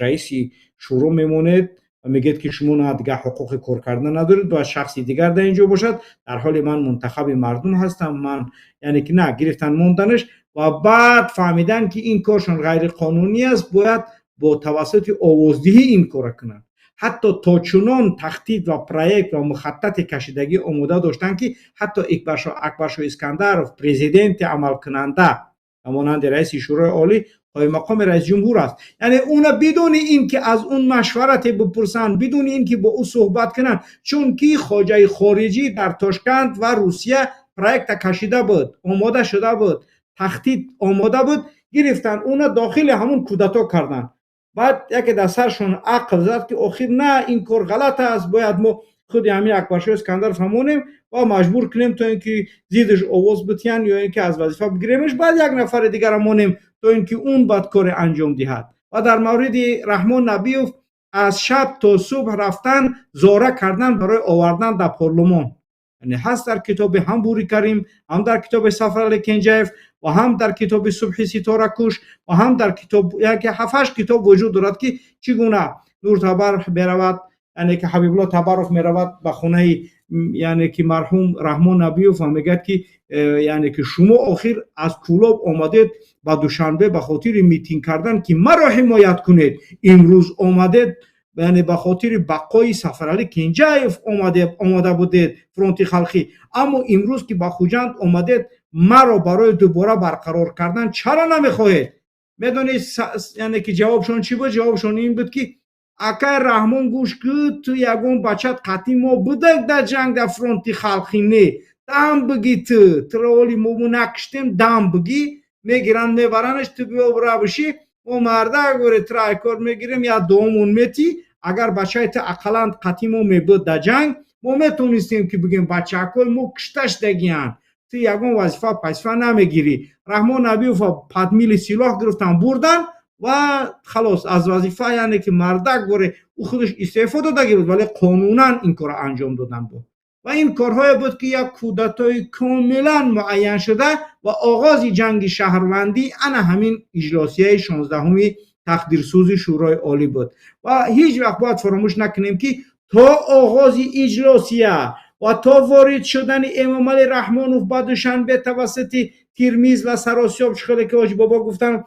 раиси шӯро мемонед ва мегӯед, ки шумо на дигар ҳуқуқи кор кардан надоред, бояд шахси дигар дар ин ҷо бошад, дар ҳоле ман мунтахаби мардум ҳастам. Ман яъне ки на гирифтан монданаш ва баъд фаҳмидан, ки ин коршон ғайриқонунӣ аст, бояд бо тавассути овоздиҳӣ ин корро кунанд. Ҳатто то чунон тахтит ва проект ва мухаттати кашидагӣ омода доштанд, ки ҳатто Акбаршоҳ Искандаров, президенти амалкунанда ва монанди раиси Шӯрои Олӣ қоиммақоми раисҷумҳур аст, яъне уна бидуни ин ки аз он машварате бипурсанд, бидуни ин ки бо ӯ суҳбат кунанд, чунки хоҷаи хориҷӣ дар Тошканд ва Русия проекта кашида буд, омода шуда буд, тахтит омода буд, гирифтанд уна дохили ҳамун кудато карданд. Баъд яке дар саршон ақл зад, ки охир на, ин кор ғалат аст, бояд мо худи ҳамин Акбаршоҳ Искандаров ҳамонем ва маҷбур кунем, то ин ки зиддаш овоз битиҳанд ё ин ки аз вазифа бигиремаш, баъд як нафари дигара монем, то ин ки он баъд коре анҷом диҳад. Ва дар мавриди Раҳмон Набиев аз шаб то субҳ рафтан зора кардан барои овардан дар парлумон. Яъне ҳаст дар китоби ҳам Бури Карим, ҳам дар китоби Сафарали Кенҷаев ва ҳам дар китоби Субҳи ситоракуш ва ҳам дар китоб яке ҳафташ китоб вуҷуд дорад, ки чӣ гуна Нуртабар меравад, яъне ки Ҳабибулло Табаров меравад ба хонаи яъне ки марҳум Раҳмон Набиев ва мегӯяд, ки яъне ки шумо охир аз Кӯлоб омадед ба Душанбе ба хотири митинг кардан, ки маро ҳимоят кунед, имрӯз омадед, яъне ба хотири бақои Сафаралӣ Кенҷаев омада будед фронти халқӣ, аммо имрӯз ки ба Хуҷанд омадед, маро барои дубора барқарор кардан чаро намехоҳед? Медонед, яъне ки ҷавобшон чӣ буд? Ҷавобшон ин буд, ки акай Раҳмон, гӯш кун, ту ягон бачат қатъи мо будак дар ҷанг дар фронти халқӣ? Не, дам бигӣ, ту туро оли мо накуштем, дам бигӣ, мегиранд мебаранаш, ту биё бира бишӣ, мо мардак горе туро айкор мегирем, я дуомон метӣ. Агар бачаи ту ақаллан қатъи мо мебуд дар ҷанг, мо метонистем, ки бигем бачаакҳои мо кушта шудагиянд, ту ягон вазифа пазифа намегирӣ. Раҳмон Набиев под мили силоҳ гирифтан бурдан ва халос, аз вазифа, яъне ки мардак боре ӯ худаш истеъфо додагӣ буд, вале қонунан ин корро анҷом додан буд. Ва ин корҳое буд, ки як кудатои комилан муайян шуда ва оғози ҷанги шаҳрвандӣ ана ҳамин иҷлосияи 16-уми тақдирсӯзи Шӯрои Олӣ буд. Ва ҳеҷ вақт бояд фаромӯш накунем, ки то оғози иҷлосия ва то ворид шудани Эмомалӣ Раҳмонов ба Душанбе тавассути Тирмиз ва Саросиёб, чӣ ки Ҳоҷи Бобо гуфтанд,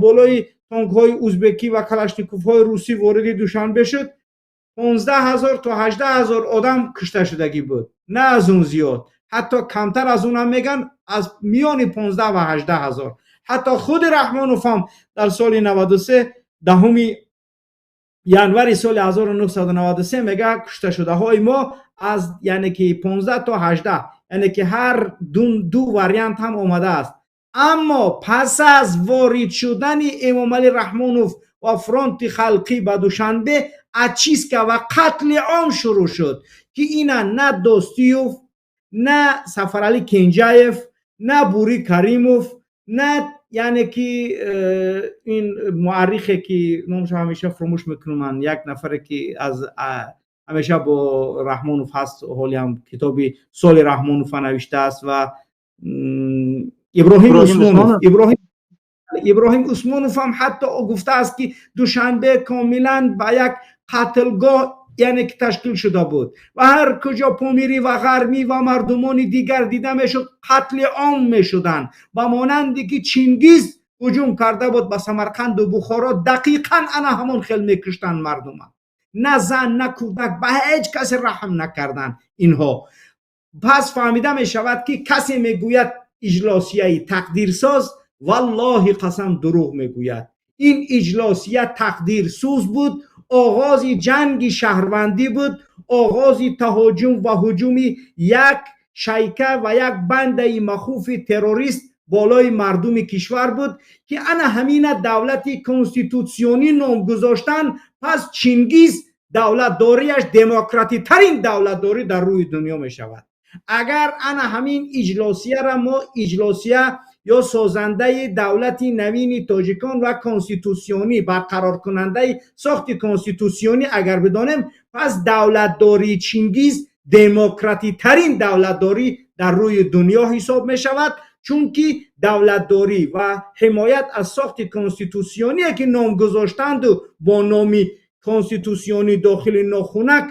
болои танкҳои узбекӣ ва калашниковҳои русӣ вориди Душанбе шуд, 15 000 то 18 000 одам кушта шудагӣ буд, на аз он зиёд, ҳатто камтар аз онам меган, аз миёни 15 ва 18 000. Ҳатто худи Раҳмонов ҳам дар соли 93, 10 январи соли 1993 мега, кушташудаҳои мо аз яъне ки 15 то 18, яъне ки ҳар ду вариант ҳам омадааст. Аммо пас аз ворид шудани Эмомалӣ Раҳмонов ва фронти халқӣ ба Душанбе очистка ва қатли ом шурӯъ шуд, ки ина на Достиев, на Сафаралӣ Кенҷаев, на Бури Каримов, на яъне ки ин муаррихе, ки номашо ҳамеша фуромӯш мекунам ман, як нафаре, ки аз ҳамеша бо Раҳмонов ҳаст, ҳолиам китоби соли Раҳмонова навиштааст, ва Иброҳим Усмонов. Иброҳим Усмонов ҳам ҳатто гуфтааст, ки Душанбе комилан ба як қатлгоҳ яъне ки ташкил шуда буд ва ҳар куҷо помирӣ ва ғармӣ ва мардумони дигар дида мешуд, қатли ом мешуданд, ба монанде ки Чингиз ҳуҷум карда буд ба Самарқанду Бухоро, дақиқан ана ҳамон хел мекуштанд мардума, на зан, на кӯдак, ба ҳеҷ касе раҳм накарданд инҳо. Пас фаҳмида мешавад, ки касе мегӯяд иҷлосияи тақдирсоз, валлоҳи қасам, дурӯғ мегӯяд. Ин иҷлосия тақдирсӯз буд, оғози ҷанги шаҳрвандӣ буд, оғози таҳоҷум ва ҳуҷуми як шайка ва як бандаи махуфи террорист болои мардуми кишвар буд, ки ана ҳамина давлати конститутсионӣ ном гузоштанд. Пас Чингиз давлатдориаш демократитарин давлатдорӣ дар рӯи дунё мешавад. Агар ана ҳамин иҷлосияра мо иҷлосия ё созандаи давлати навини тоҷикон ва конститутсионӣ, барқароркунандаи сохти конститутсионӣ агар бидонем, пас давлатдории Чингиз Демократитарин давлатдорӣ дар рӯи дунё ҳисоб мешавад, чунки давлатдорӣ ва ҳимоят аз сохти конститутсионие, ки ном гузоштанду бо номи конститутсионӣ дохили нохунак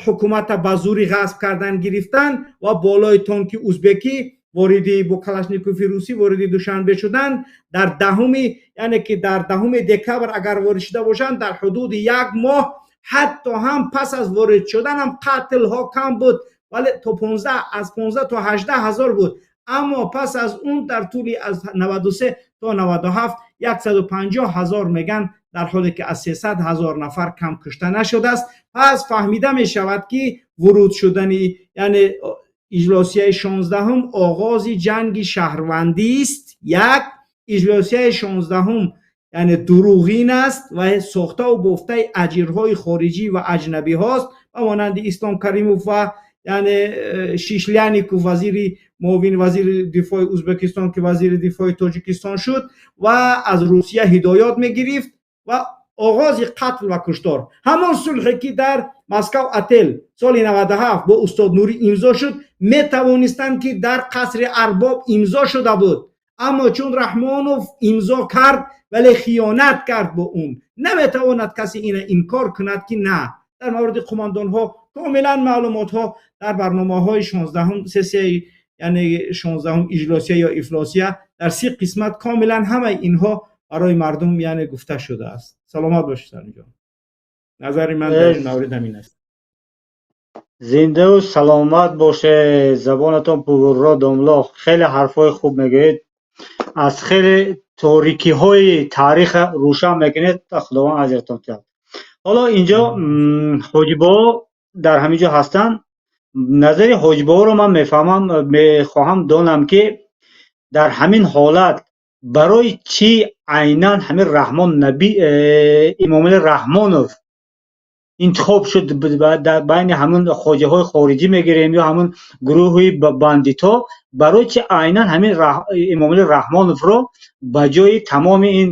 ҳукумата ба зӯрӣ ғасб кардан гирифтан ва болои тонки узбекӣ вориди бо калашникови русӣ вориди Душанбе шуданд дар 10-уми, яъне ки дар 10-уми декабр агар ворид шуда бошанд, дар ҳудуди як моҳ, ҳатто ҳам пас аз ворид шуданам қатлҳо кам буд, вале то 15, аз 15 то 18 ҳазор буд. Аммо пас аз он дар тӯли аз 93 то 97 150 ҳазор меган, дар ҳоле ки аз 300 ҳазор нафар кам кушта нашудааст. Пас фаҳмида мешавад, ки вуруд шудани, яъне иҷлосияи 16-ум оғози ҷанги шаҳрвандист. Як иҷлосияи 16-ум, яъне дурӯғин аст ва сохтаву бофтаи аҷирҳои хориҷӣ ва аҷнабиҳост, ба монанди Ислом Каримов ва яъне ШишлЯников, вазири муовини вазири дифои Ӯзбекистон, ки вазири дифои Тоҷикистон шуд ва аз Русия ҳидоят мегирифт, ва оғози қатл ва куштор. Ҳамон сулҳе, ки дар Москав отел соли 97 бо устод Нурӣ имзо шуд, метавонистанд, ки дар қасри Арбоб имзо шуда буд, аммо чун Раҳмонов имзо кард, вале хиёнат кард бо он, наметавонад касе ина инкор кунад, ки на. Дар мавриди қумондонҳо комилан маълумотҳо дар барномаҳои 16-ум сессияи, яъне 16-ум иҷлосия ё ифлосия, дар 30 қисмат комилан ҳамаи инҳо барои мардум, яъне, гуфта шудааст. Саломат бошед, Салимҷон. Назари ман дар ин маврид ҳамин аст. Зиндаву саломат бошед, забонатон пурро, домло. Хеле ҳарфҳои хуб мегӯед, аз хеле торикиҳои таъриха рӯшан мекунед. Худованд аҷратон диҳад. Ҳоло инҷо ҳоҷибобо дар ҳамин ҷо ҳастанд. Назари ҳоҷибоборо ман мефаҳмам, мехоҳам донам, ки дар ҳамин ҳолат барои чӣ айнан ҳамин Раҳмон Наби Эмомалӣ Раҳмонов интихоб шуд дар байни ҳамун хоҷаҳои хориҷӣ мегирем ё ҳамун гурӯҳи бандитҳо? Барои чи айнан ҳамин Эмомалӣ Раҳмоновро ба ҷои тамоми ин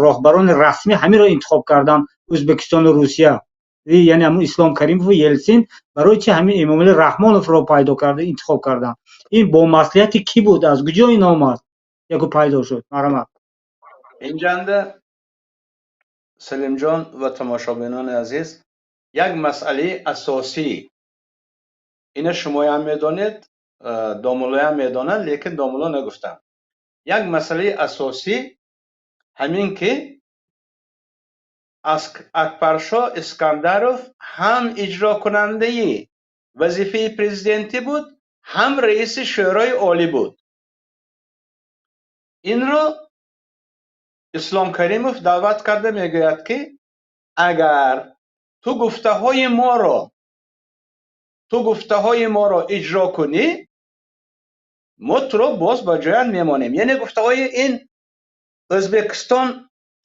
роҳбарони расмӣ ҳаминро интихоб карданд Ӯзбекистону Русия, яъне ҳамун Ислом Каримову Елсин? Барои чи ҳамин Эмомалӣ Раҳмоновро пайдо карда интихоб карданд? Ин бо маслиҳати кӣ буд? Аз куҷо ин омад, яку пайдо шуд? Марҳамат. Инҷанда, Салимҷон ва тамошобинони азиз, як масъалаи асосӣ, ина шумоям медонед, домуллоям медонанд, лекин домулло нагуфтам. Як масъалаи асосӣ ҳамин, ки Акбаршоҳ Искандаров ҳам иҷрокунандаи вазифаи президентӣ буд, ҳам раиси Шӯрои Олӣ буд. Инро Ислом Каримов даъват карда мегӯяд, ки агар ту гуфтаҳои моро иҷро кунӣ, мо туро боз ба ҷоят мемонем. Яъне гуфтаҳои ин Ӯзбекистон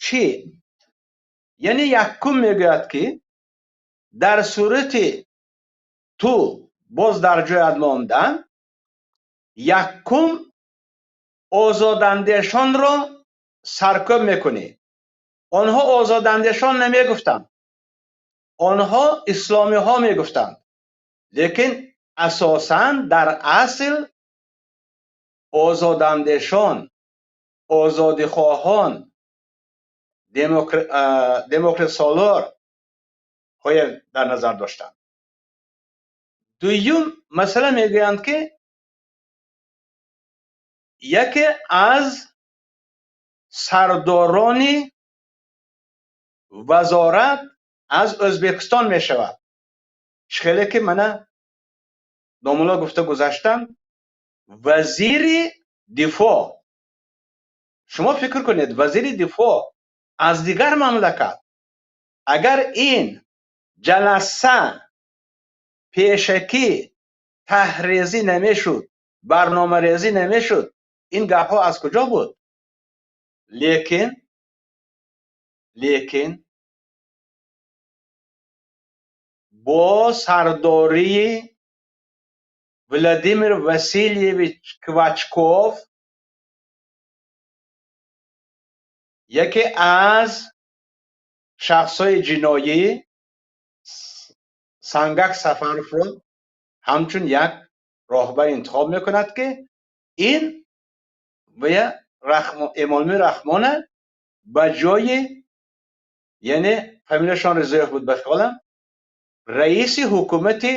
чӣ? Яъне якум мегӯяд, ки дар сурати ту боз дар ҷоят мондан, якум озодандешонро саркӯб мекунӣ. Онҳо озодандешон намегуфтанд, онҳо исломиҳо мегуфтанд, лекин асосан дар асл озодандешон, озодихоҳон, демократсолор ҳоя дар назар доштанд. Дуюм масъала, мегӯянд, ки яке аз сардорони вазорат аз Ӯзбекистон мешавад. Хеле ки мана домулло гуфта гузаштанд, вазири дифоъ, шумо фикр кунед, вазири дифоъ аз дигар мамлакат. Агар ин ҷаласа пешакӣ таҳрезӣ намешуд, барномарезӣ намешуд, ин гапҳо аз куҷо буд? Лекин бо сардории Владимир Васильевич Квачков, яке аз шахсҳои ҷиноӣ, Сангак Сафаровро Ҳамчун як роҳбар интихоб мекунад, ки ин вая Эмомалӣ Раҳмона ба ҷои, яъне фамилияшон Ризоев буд, ба хаёлам, раиси ҳукумати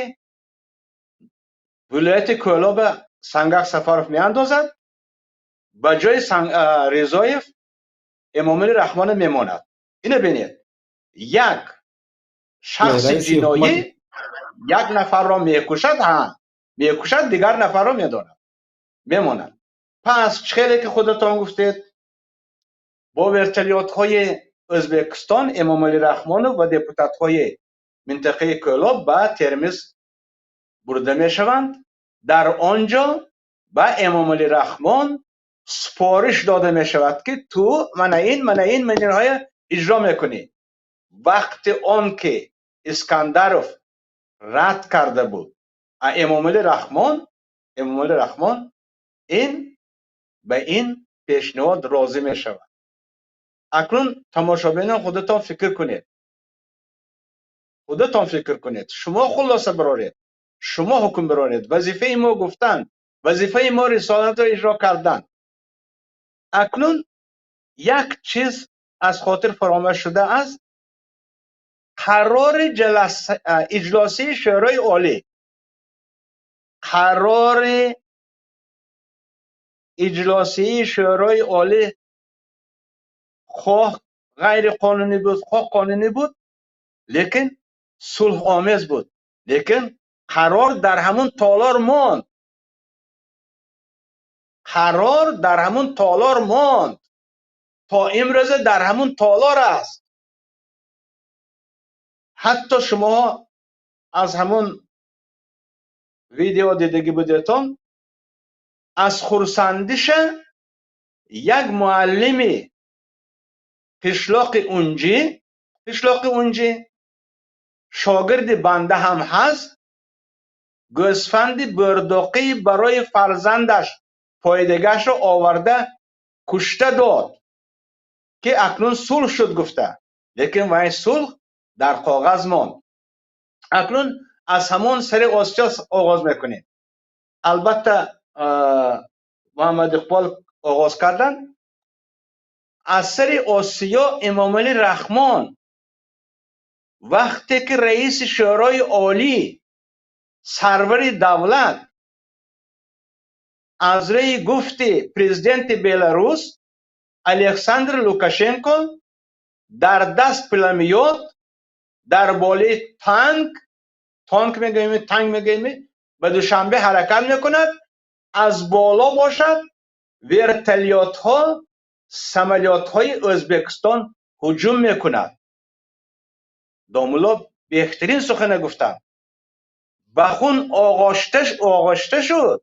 вилояти Кӯлоба Сангак Сафаров меандозад, ба ҷои Ризоев Эмомалӣ Раҳмона мемонад. Ина бинед, як шахси ҷиноӣ як нафарро мекушад, ҳа, мекушад, дигар нафарро медонад, мемонад. Пас чӣ хеле ки худатон гуфтед, бо вертолётҳои Ӯзбекистон Эмомалӣ Раҳмонов ва депутатҳои минтақаи Кӯлоб ба Термиз бурда мешаванд. Дар он ҷо ба Эмомалӣ Раҳмон супориш дода мешавад, ки ту мана ин, мана ин, мана инҳоя иҷро мекунӣ. Вақти он ки Искандаров рад карда буд, а Эмомалӣ Раҳмон ин ба ин пешниҳод розӣ мешавад. Акнун, тамошобинон, худатон фикр кунед, худатон фикр кунед, шумо хулоса бароред, шумо ҳукм бароред. Вазифаи мо гуфтан, вазифаи мо рисолатро иҷро кардан. Акнун як чиз аз хотир фаромӯш шудааст: қарори иҷлосии Шӯрои Олӣ, қарори иҷлосии Шӯрои Олӣ хоҳ ғайриқонунӣ буд, хоҳ қонунӣ буд, лекин сулҳомез буд. Лекин қарор дар ҳамун толор монд, қарор дар ҳамун толор монд, то имрӯза дар ҳамун толор аст. Ҳатто шумоҳо аз ҳамун видео дидагӣ будетон, аз хурсандиша як муаллими қишлоқи Унҷӣ, шогирди банда ҳам ҳаст, гӯсфанди бӯрдоқӣ барои фарзандаш пойдагашро оварда кушта дод, ки акнун сулҳ шуд гуфта. Лекин вай сулҳ дар коғаз монд. Акнун аз ҳамон сари Осиё оғоз мекунем. Албатта, Муҳаммад Иқбол оғоз карданд. Аз сари Осиё Эмомалӣ Раҳмон вақте ки раиси Шӯрои Олӣ, сарвари давлат, аз рӯи гуфти президенти Беларус Александр Лукашенко дар даст пулемёт, дар болои танк, танк мегӯем, танк мегӯем, ба Душанбе ҳаракат мекунад, аз боло бошад вертолётҳо, самолётҳои Ӯзбекистон ҳуҷум мекунад. Домулло беҳтарин сухане гуфтанд: ба хун оғошта шуд.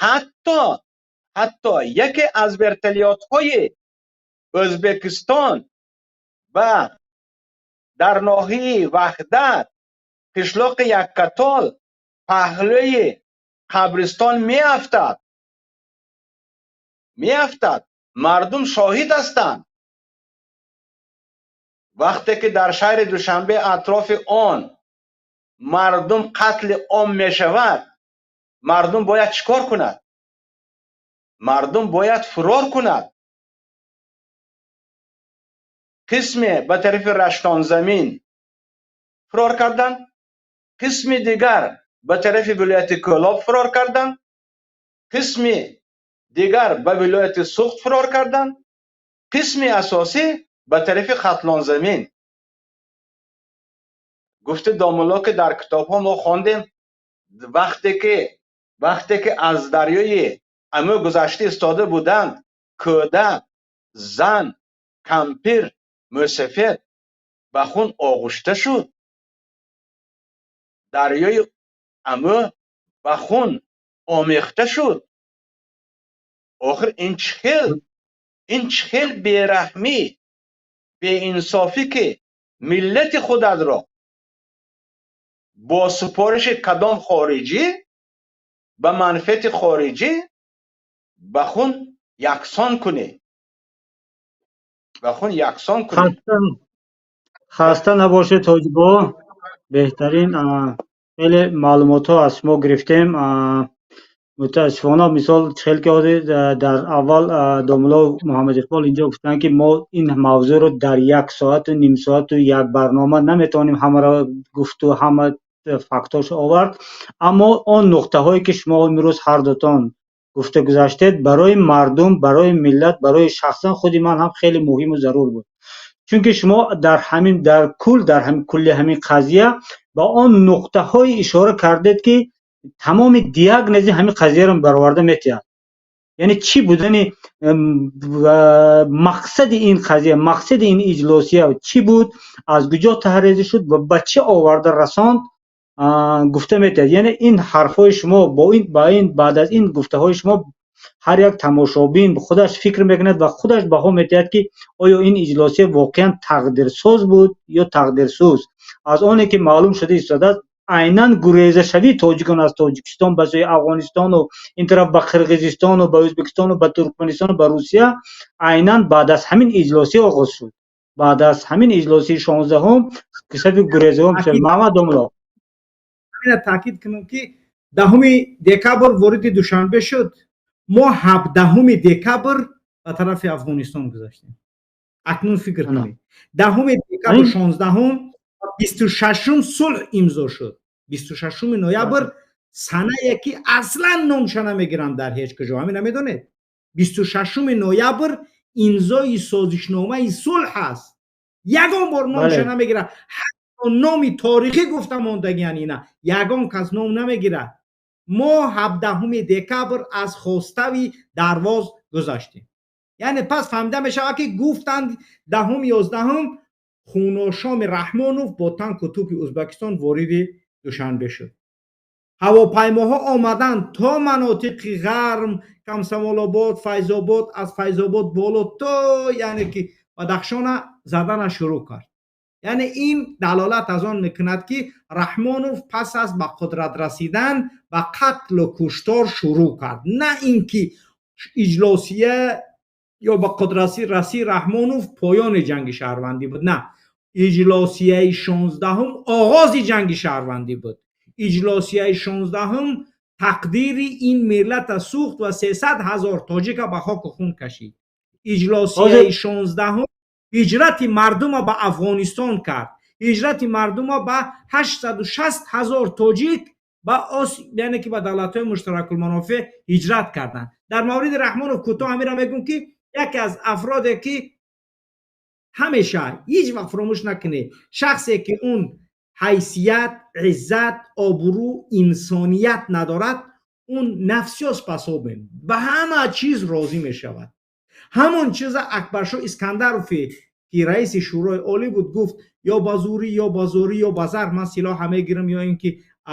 Ҳатто яке аз вертолётҳои Ӯзбекистон ба дар ноҳияи Ваҳдат, қишлоқи Яккатол, паҳлӯи қабристон меафтад, меафтад. Мардум шоҳид ҳастанд. Вақте ки дар шаҳри Душанбе, атрофи он мардум қатли ом мешавад, мардум бояд чӣ кор кунад? Мардум бояд фирор кунад. Қисме ба тарафи Раштонзамин фирор карданд, қисми дигар ба тарафи вилояти Кӯлоб фирор карданд, қисми дигар ба вилояти Суғд фирор карданд, қисми асосӣ ба тарафи Хатлонзамин. Гуфти домулло, ки дар китобҳо мо хондем, вақте ки аз дарёи Амӯ гузашта истода буданд, кӯдак, зан, кампир, мӯсафед ба хун оғушта шуд, дарёи Амӯ ба хун омехта шуд. Охир ин чӣ хел бераҳмӣ, беинсофӣ, ки миллати худатро бо супориши кадом хориҷӣ, ба манфиати хориҷӣ ба хун яксон кунӣ, ба хун яксон кунӣ? Хаста набошед, ҳоҷибо. Беҳтарин, хеле маълумотҳо аз шумо гирифтем. Мутаассифона, мисол, хел ки ҳозир дар аввал домулло Муҳаммад Иқбол инҷо гуфтанд, ки мо ин мавзӯъро дар як соату ним соату як барнома наметавонем ҳамаро гуфту ҳама фактҳошо овард, аммо он нуқтаҳое, ки шумо имрӯз ҳардутон гуфта гузаштед, барои мардум, барои миллат, барои шахсан худи ман ҳам хеле муҳиму зарур буд, чунки шумо дар ҳамин дар кул дар кулли ҳамин қазия ба он нуқтаҳое ишора кардед, ки тамоми диагнози ҳамин қазияро бароварда метиҳад, яъне чӣ будани мақсади ин қазия, мақсади ин иҷлосия чӣ буд, аз куҷо таҳрезӣ шуд ва ба чӣ оварда расонд, гуфта метиҳад. Яъне ин ҳарфҳои шумо бо ин ба ин баъд аз ин гуфтаҳои шумо ҳар як тамошобин худаш фикр мекунад ва худаш баҳо медиҳад, ки оё ин иҷлосия воқеан тақдирсоз буд ё тақдирсӯз. Аз оне ки маълум шуда истодааст, айнан гурезашавии тоҷикон аз Тоҷикистон ба сӯи Афғонистону ин тараф ба Қирғизистону ба Ӯзбекистону ба Туркманистону ба Русия айнан баъд аз ҳамин иҷлосия оғоз шуд. Баъд аз ҳамин иҷлосияи 16-ум сафи гурезаҳо шуд. Маҳмад домулло. Таъкид кунам, ки 10-уми декабр вориди Душанбе шуд, мо 17-уми декабр ба тарафи Афғонистон гузаштем. Акнун фикр кунед: 10-уми декабр 16-ум, 26-ум сулҳ имзо шуд. 26-уми ноябр, санае ки аслан номша намегиранд дар ҳеҷ куҷо. Ҳамина медонед, 26-уми ноябр имзои созишномаи сулҳ аст, ягон бор номша намегирад. Ҳатто номи торихӣ гуфта мондагиян, ина ягон кас ном намегирад. Мо 17-уми декабр аз Хостави Дарвоз гузаштем. Яъне пас фаҳмида мешавад, ки гуфтанд 10-ум, 11-ум хуношоми Раҳмонов бо танку тӯпи Ӯзбекистон вориди Душанбе шуд. Ҳавопаймоҳо омаданд то манотиқи ғарм, Комсомолобод, Файзобод, аз Файзобод боло то, яъне ки Бадахшона задана шурӯъ кард. Яъне ин далолат аз он мекунад, ки Раҳмонов пас аз ба қудрат расидан ба қатлу куштор шурӯъ кард, на ин ки иҷлосия ё ба қудрат расӣ Раҳмонов поёни ҷанги шаҳрвандӣ буд. На, иҷлосияи 16-ум оғози ҷанги шаҳрвандӣ буд. Иҷлосияи 16-ум тақдири ин миллата сӯхт ва 300 000 тоҷика ба хоку хун кашид. Иҷлосияи 16-ум ҳиҷрати мардума ба Афғонистон кард, ҳиҷрати мардума ба 860 000 тоҷик ба яъне ки ба давлатҳои муштаракулманофеъ ҳиҷрат карданд. Дар мавриди Раҳмонов кӯтоҳ ҳамира мегӯм, ки яке аз афроде, ки ҳамеша ҳеҷ вақт фуромӯш накунед, шахсе ки он ҳайсият, иззат, обрӯ, инсоният надорад, он на всё способен, ба ҳама чиз розӣ мешавад. Ҳамон чиза Акбаршоҳ Искандарове, ки раиси Шӯрои Олӣ буд, гуфт: ё ба зӯрӣ, ё ба зорӣ, ё ба зарб ман силоҳа мегирам, ё ин ки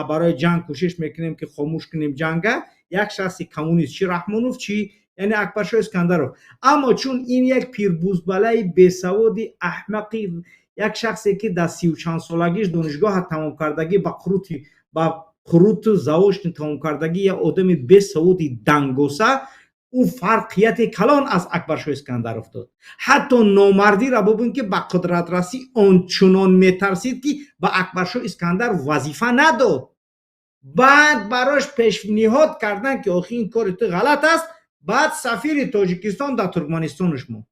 барои ҷанг кӯшиш мекунем, ки хомӯш кунем ҷанга. Як шахси коммунист, чи Раҳмонов, чи яъне Акбаршоҳ Искандаров. Аммо чун ин як пирбузбалаи бесаводи аҳмақи, як шахсе, ки дар сию чанд солагиш донишгоҳа тамом кардагӣ, ба қуруту заочный тамом кардагӣ, як одами бесаводи дангоса, ӯ фарқияти калон аз Акбаршоҳ Искандаров дод. Ҳатто номардиро бубин, ки ба қудратрасӣ ончунон метарсид, ки ба Акбаршоҳ Искандар вазифа надод. Баъд барош пешниҳод карданд, ки охи, ин кори ту ғалат аст. Баъд сафири Тоҷикистон дар Туркманистонаш монд.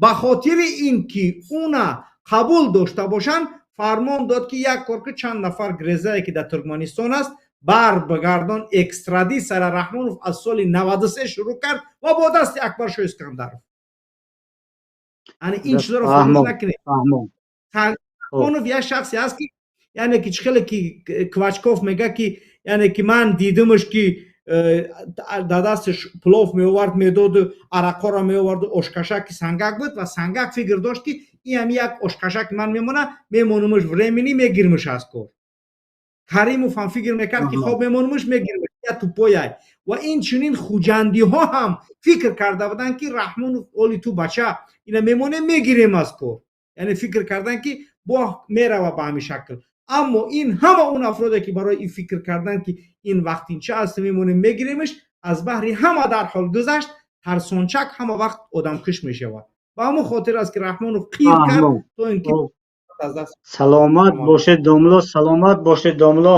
Ба хотири ин ки уна қабул дошта бошанд, фармон дод, ки як кор ки чанд нафар грезае, ки дар Туркманистон аст, бар бигардон. Экстрадитсияра Раҳмонов аз соли 93 шурӯъ кард ва бо дасти Акбаршоҳ Искандаров. Яъне ин чизоро фаромӯш накунед. Раҳмонов як шахсе аст, ки яъне ки чӣ хеле ки Квачков мега, ки яъне ки ман дидимш, ки дар дасташ плов меовард, медоду арақҳоро меоварду ошкашаки сангак буд ва сангак фикр дошт, ки ин ҳам як ошкашаки ман мемона, мемонумш, временно мегирмш аз кор. Каримов ҳам фикр мекард, ки хоб, мемонумш, мегирмш, я тупой ай. Ва ин чунин хуҷандиҳо ҳам фикр карда буданд, ки Раҳмонов оли ту бача ина мемонем, мегирем аз кор. Яъне фикр карданд, ки бо мерава ба ҳамин шакл. Аммо ин ҳама он афроде, ки барои ин фикр карданд, ки ин вақтинча аст, мемонем, мегиремш, аз баҳри ҳама дарҳол гузашт. Тарсончак ҳама вақт одамкуш мешавад. Ба ҳамон хотир аст, ки Раҳмонов қир кард, то ин ки Аз даст. Саломат бошед, домло, саломат бошед, домло.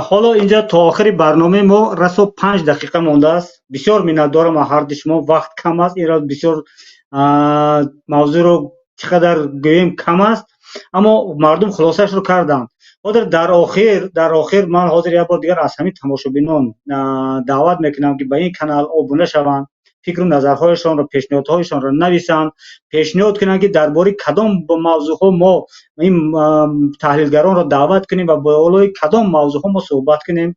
Ҳоло инҷа то охири барномаи мо расо 5 дақиқа мондааст. Бисёр миннатдорам аз ҳарду шумо. Вақт кам аст, инро бисёр мавзӯъро чӣ қадар гӯем, кам аст, аммо мардум хулосаашро карданд. Ҳозир дар охир ман ҳозир як бор дигар аз ҳамин тамошобинон даъват мекунам, ки ба ин канал обуна шаванд, фикру назарҳояшонро, пешниҳодҳояшонро нависанд, пешниҳод кунанд, ки дар бораи кадом мавзӯъҳо мо ин таҳлилгаронро даъват кунем ва болои кадом мавзӯъҳо мо суҳбат кунем.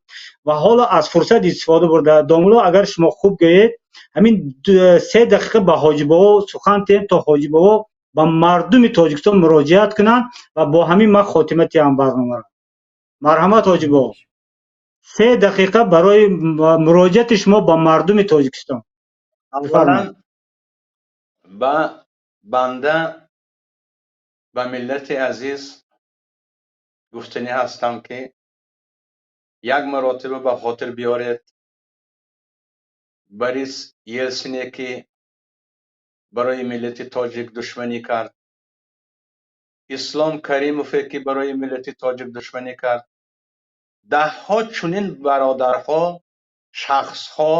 Ва ҳоло аз фурсат истифода бурда, домулло, агар шумо хуб гӯед, ҳамин 3 дақиқа ба Ҳоҷибобо сухан диҳем, то Ҳоҷибобо ба мардуми Тоҷикистон муроҷиат кунанд ва бо ҳамин ман хотима диҳам барномаро. Марҳамат, Ҳоҷибобо, 3 дақиқа барои муроҷиати шумо ба мардуми Тоҷикистон. Аввалан, ба банда, ба миллати азиз гуфтанӣ ҳастам, ки як маротиба ба хотир биёред: Борис Елсине, ки барои миллати тоҷик душманӣ кард, Ислом Каримове, ки барои миллати тоҷик душманӣ кард, даҳҳо чунин бародарҳо, шахсҳо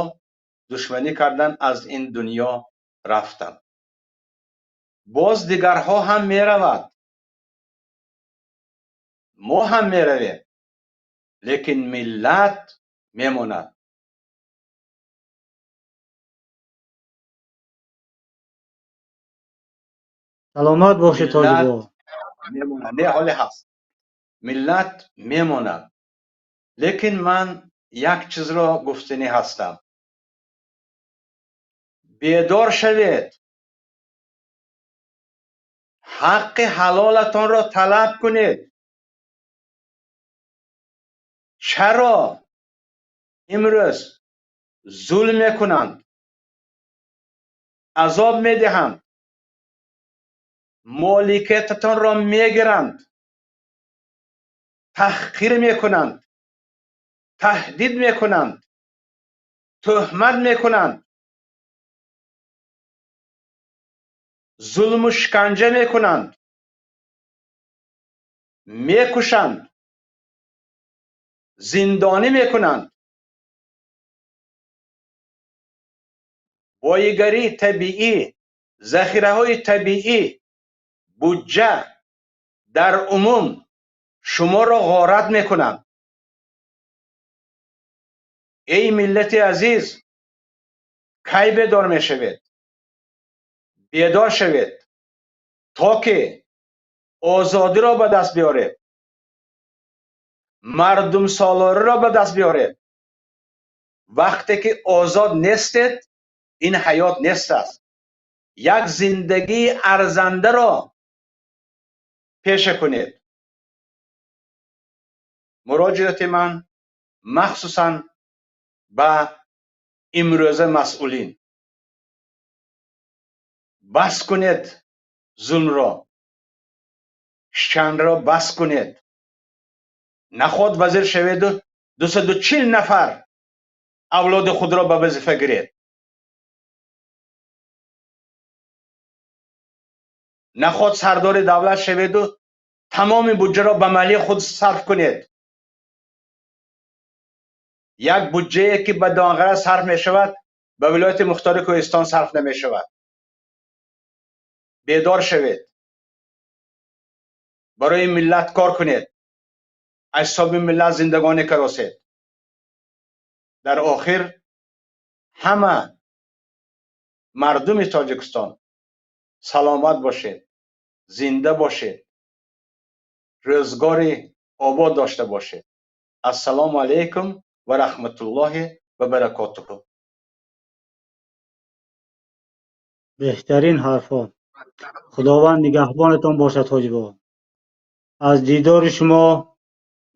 душманӣ кардан, аз ин дунё рафтанд. Боз дигарҳо ҳам меравад, мо ҳам меравем, лекин миллат мемонад. Саломат бошед, Ҳоҷибобо. Мемонад, не, ҳоле ҳаст, миллат мемонад. Лекин ман як чизро гуфтанӣ ҳастам: бедор шавед, ҳаққи ҳалолатонро талаб кунед. Чаро имрӯз зулм мекунанд, азоб медиҳанд, моликиятатонро мегиранд, таҳқир мекунанд, таҳдид мекунанд, тӯҳмат мекунанд, зулму шиканҷа мекунанд, мекушанд, зиндонӣ мекунанд? Боигарии табиӣ, захираҳои табиӣ, буҷа дар умум шуморо ғорат мекунанд. Эй миллати азиз, кай бедор мешавед? Бедор шавед, то ки озодиро ба даст биёред, мардумсолориро ба даст биёред. Вақте ки озод нестед, ин ҳаёт нест аст. Як зиндагии арзандаро пеша кунед. Муроҷиати ман махсусан ба имрӯза масъулин: бас кунед зулмро, шиканҷаро бас кунед. Наход вазир шаведу 240 нафар авлоди худро ба вазифа гиред. Наход сардори давлат шаведу тамоми буҷаро ба майли худ сарф кунед. Як буҷае, ки ба Данғара сарф мешавад, ба Вилояти Мухтори Кӯҳистон сарф намешавад. Бедор шавед, барои миллат кор кунед, аз ҳисоби миллат зиндагонӣ каросед. Дар охир, ҳама мардуми Тоҷикистон саломат бошед, зинда бошед, рӯзгори обод дошта бошед. Ассалому алайкум ва раҳматуллоҳи ва баракотуҳу. Беҳтарин ҳарфҳо. Худованд нигаҳбонатон бошад, Ҳоҷибобо. Аз дидори шумо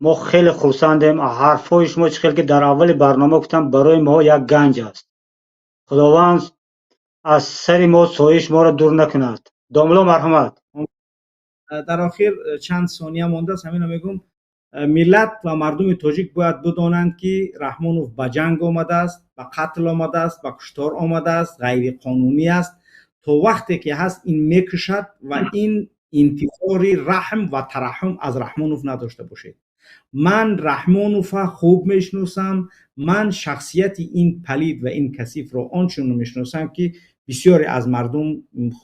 мо хеле хурсандем. Ҳарфҳои шумо, чӣ хел ки дар аввали барнома гуфтам, барои мо як ганҷ аст. Худованд аз сари мо сояи шуморо дур накунад. Домулло, марҳамат. Дар охир, чанд сония мондааст, ҳаминро мегӯм: миллат ва мардуми тоҷик бояд бидонанд, ки Раҳмонов ба ҷанг омадааст, ба қатл омадааст, ба куштор омадааст, ғайриқонунӣ аст. То вақте ки ҳаст, ин мекушад ва ин Интизори раҳм ва тараҳҳум аз Раҳмонов надошта бошед. Ман Раҳмонова хуб мешиносам. Ман шахсияти ин палид ва ин касифро ончунон мешиносам, ки бисёре аз мардум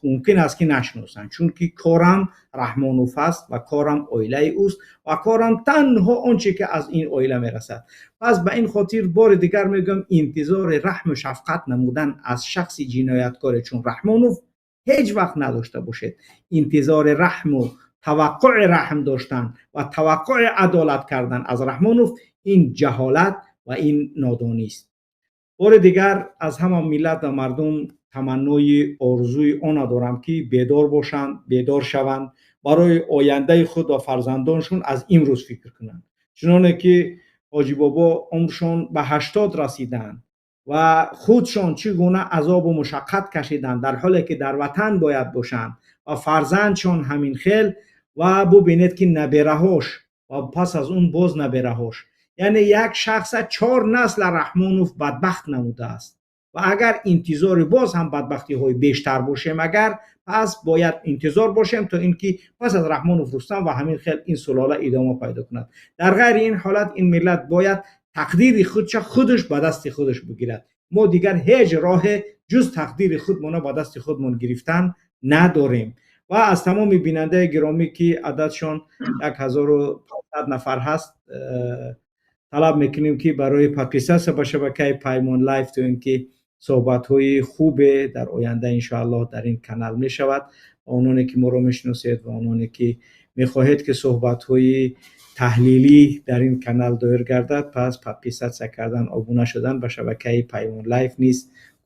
мумкин аст, ки нашиносанд, чунки корам Раҳмонов аст ва корам оилаи ӯст ва корам танҳо он че ки аз ин оила мерасад. Пас ба ин хотир бори дигар мегӯям: интизори раҳму шафқат намудан аз шахси ҷинояткоре чун Раҳмонов ҳеҷ вақт надошта бошед. Интизори раҳму таваққуи раҳм доштан ва таваққуи адолат кардан аз Раҳмонов ин ҷаҳолат ва ин нодонист. Бори дигар аз ҳама миллат ва мардум таманнои орзуи она дорам, ки бедор бошанд, бедор шаванд, барои ояндаи худ ва фарзандоншон аз имрӯз фикр кунанд. Чуноне ки Ҳоҷибобо умршон ба 80 расиданд ва худшон чӣ гуна азобу мушаққат кашиданд, дар ҳоле ки дар ватан бояд бошанд, ва фарзандшон ҳамин хел, ва бубинед, ки набераҳош ва пас аз он боз набераҳош, яъне як шахса чор насла Раҳмонов бадбахт намудааст. Ва агар интизори боз ҳам бадбахтиҳои бештар бошем, агар пас бояд интизор бошем, то ин ки пас аз Раҳмонов Рустам ва ҳамин хел ин сулола идома пайдо кунад. Дар ғайри ин ҳолат ин миллат бояд тақдири худша худаш ба дасти худаш бигирад. Мо дигар ҳеҷ роҳе ҷуз тақдири худмона ба дасти худмон гирифтан надорем. Ва аз тамоми бинандаи гиромӣ, ки ададшон 1500 нафар ҳаст, талаб мекунем, ки барои подписаться ба шабакаи Паймон Лайф, то ин ки суҳбатҳои хубе дар оянда, иншоаллоҳ, дар ин канал мешавад. Ва ононе ки моро мешиносед ва ононе ки мехоҳед, ки суҳбатҳои таҳлилӣ дар ин канал доир гардад, пас подписаться кардан, обуна шудан ба шабакаи Паймон Лайф низ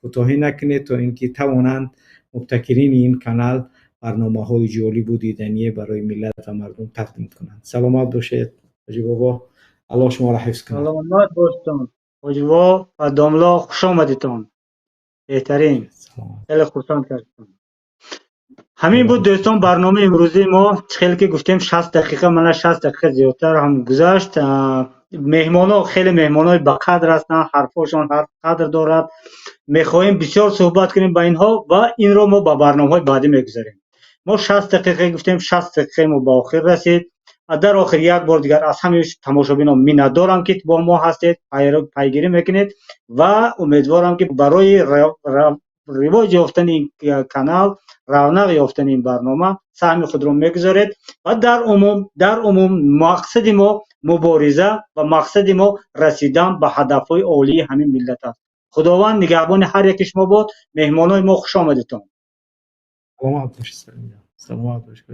кӯтоҳӣ накунед, то ин ки тавонанд мубтакирини ин канал барномаҳои ҷолибу дидание барои миллат ва мардум тақдим кунанд. Саломат бошед, Ҳоҷибобо, Аллоҳ шуморо ҳифз кунад. Саломат бошед, Ҳоҷибобо ва домло, хуш омадитон, беҳтарин, хеле хурсанд кардем. Ҳамин буд, дӯстон, барномаи имрӯзии мо. Чӣ хеле ки гуфтем, 60 дақиқа, мана 60 дақиқа зиёдтар ҳам гузашт. Меҳмонҳо хеле меҳмонҳои бақадр ҳастанд, ҳарфҳошон ҳарф қадр дорад. Мехоҳем бисёр суҳбат кунем ба инҳо ва инро мо ба барномаҳои баъдӣ мегузарем. Мо 60 дақиқа гуфтем, 60 дақиқаи мо ба охир расид. Дар охир як бор дигар аз ҳамаи тамошобинон миннатдорам, ки бо мо ҳастед, пайгирӣ мекунед, ва умедворам, ки барои ривоҷ ёфтани ин канал, равнақ ёфтани ин барнома саҳми худро мегузоред. Ва дар умум мақсади мо мубориза ва мақсади мо расидан ба ҳадафҳои олии ҳамин миллат аст. Худованд нигаҳбони ҳар яки шумо бод. Меҳмонои мо, хуш омадитон. Саломат бошед, саломат бошед.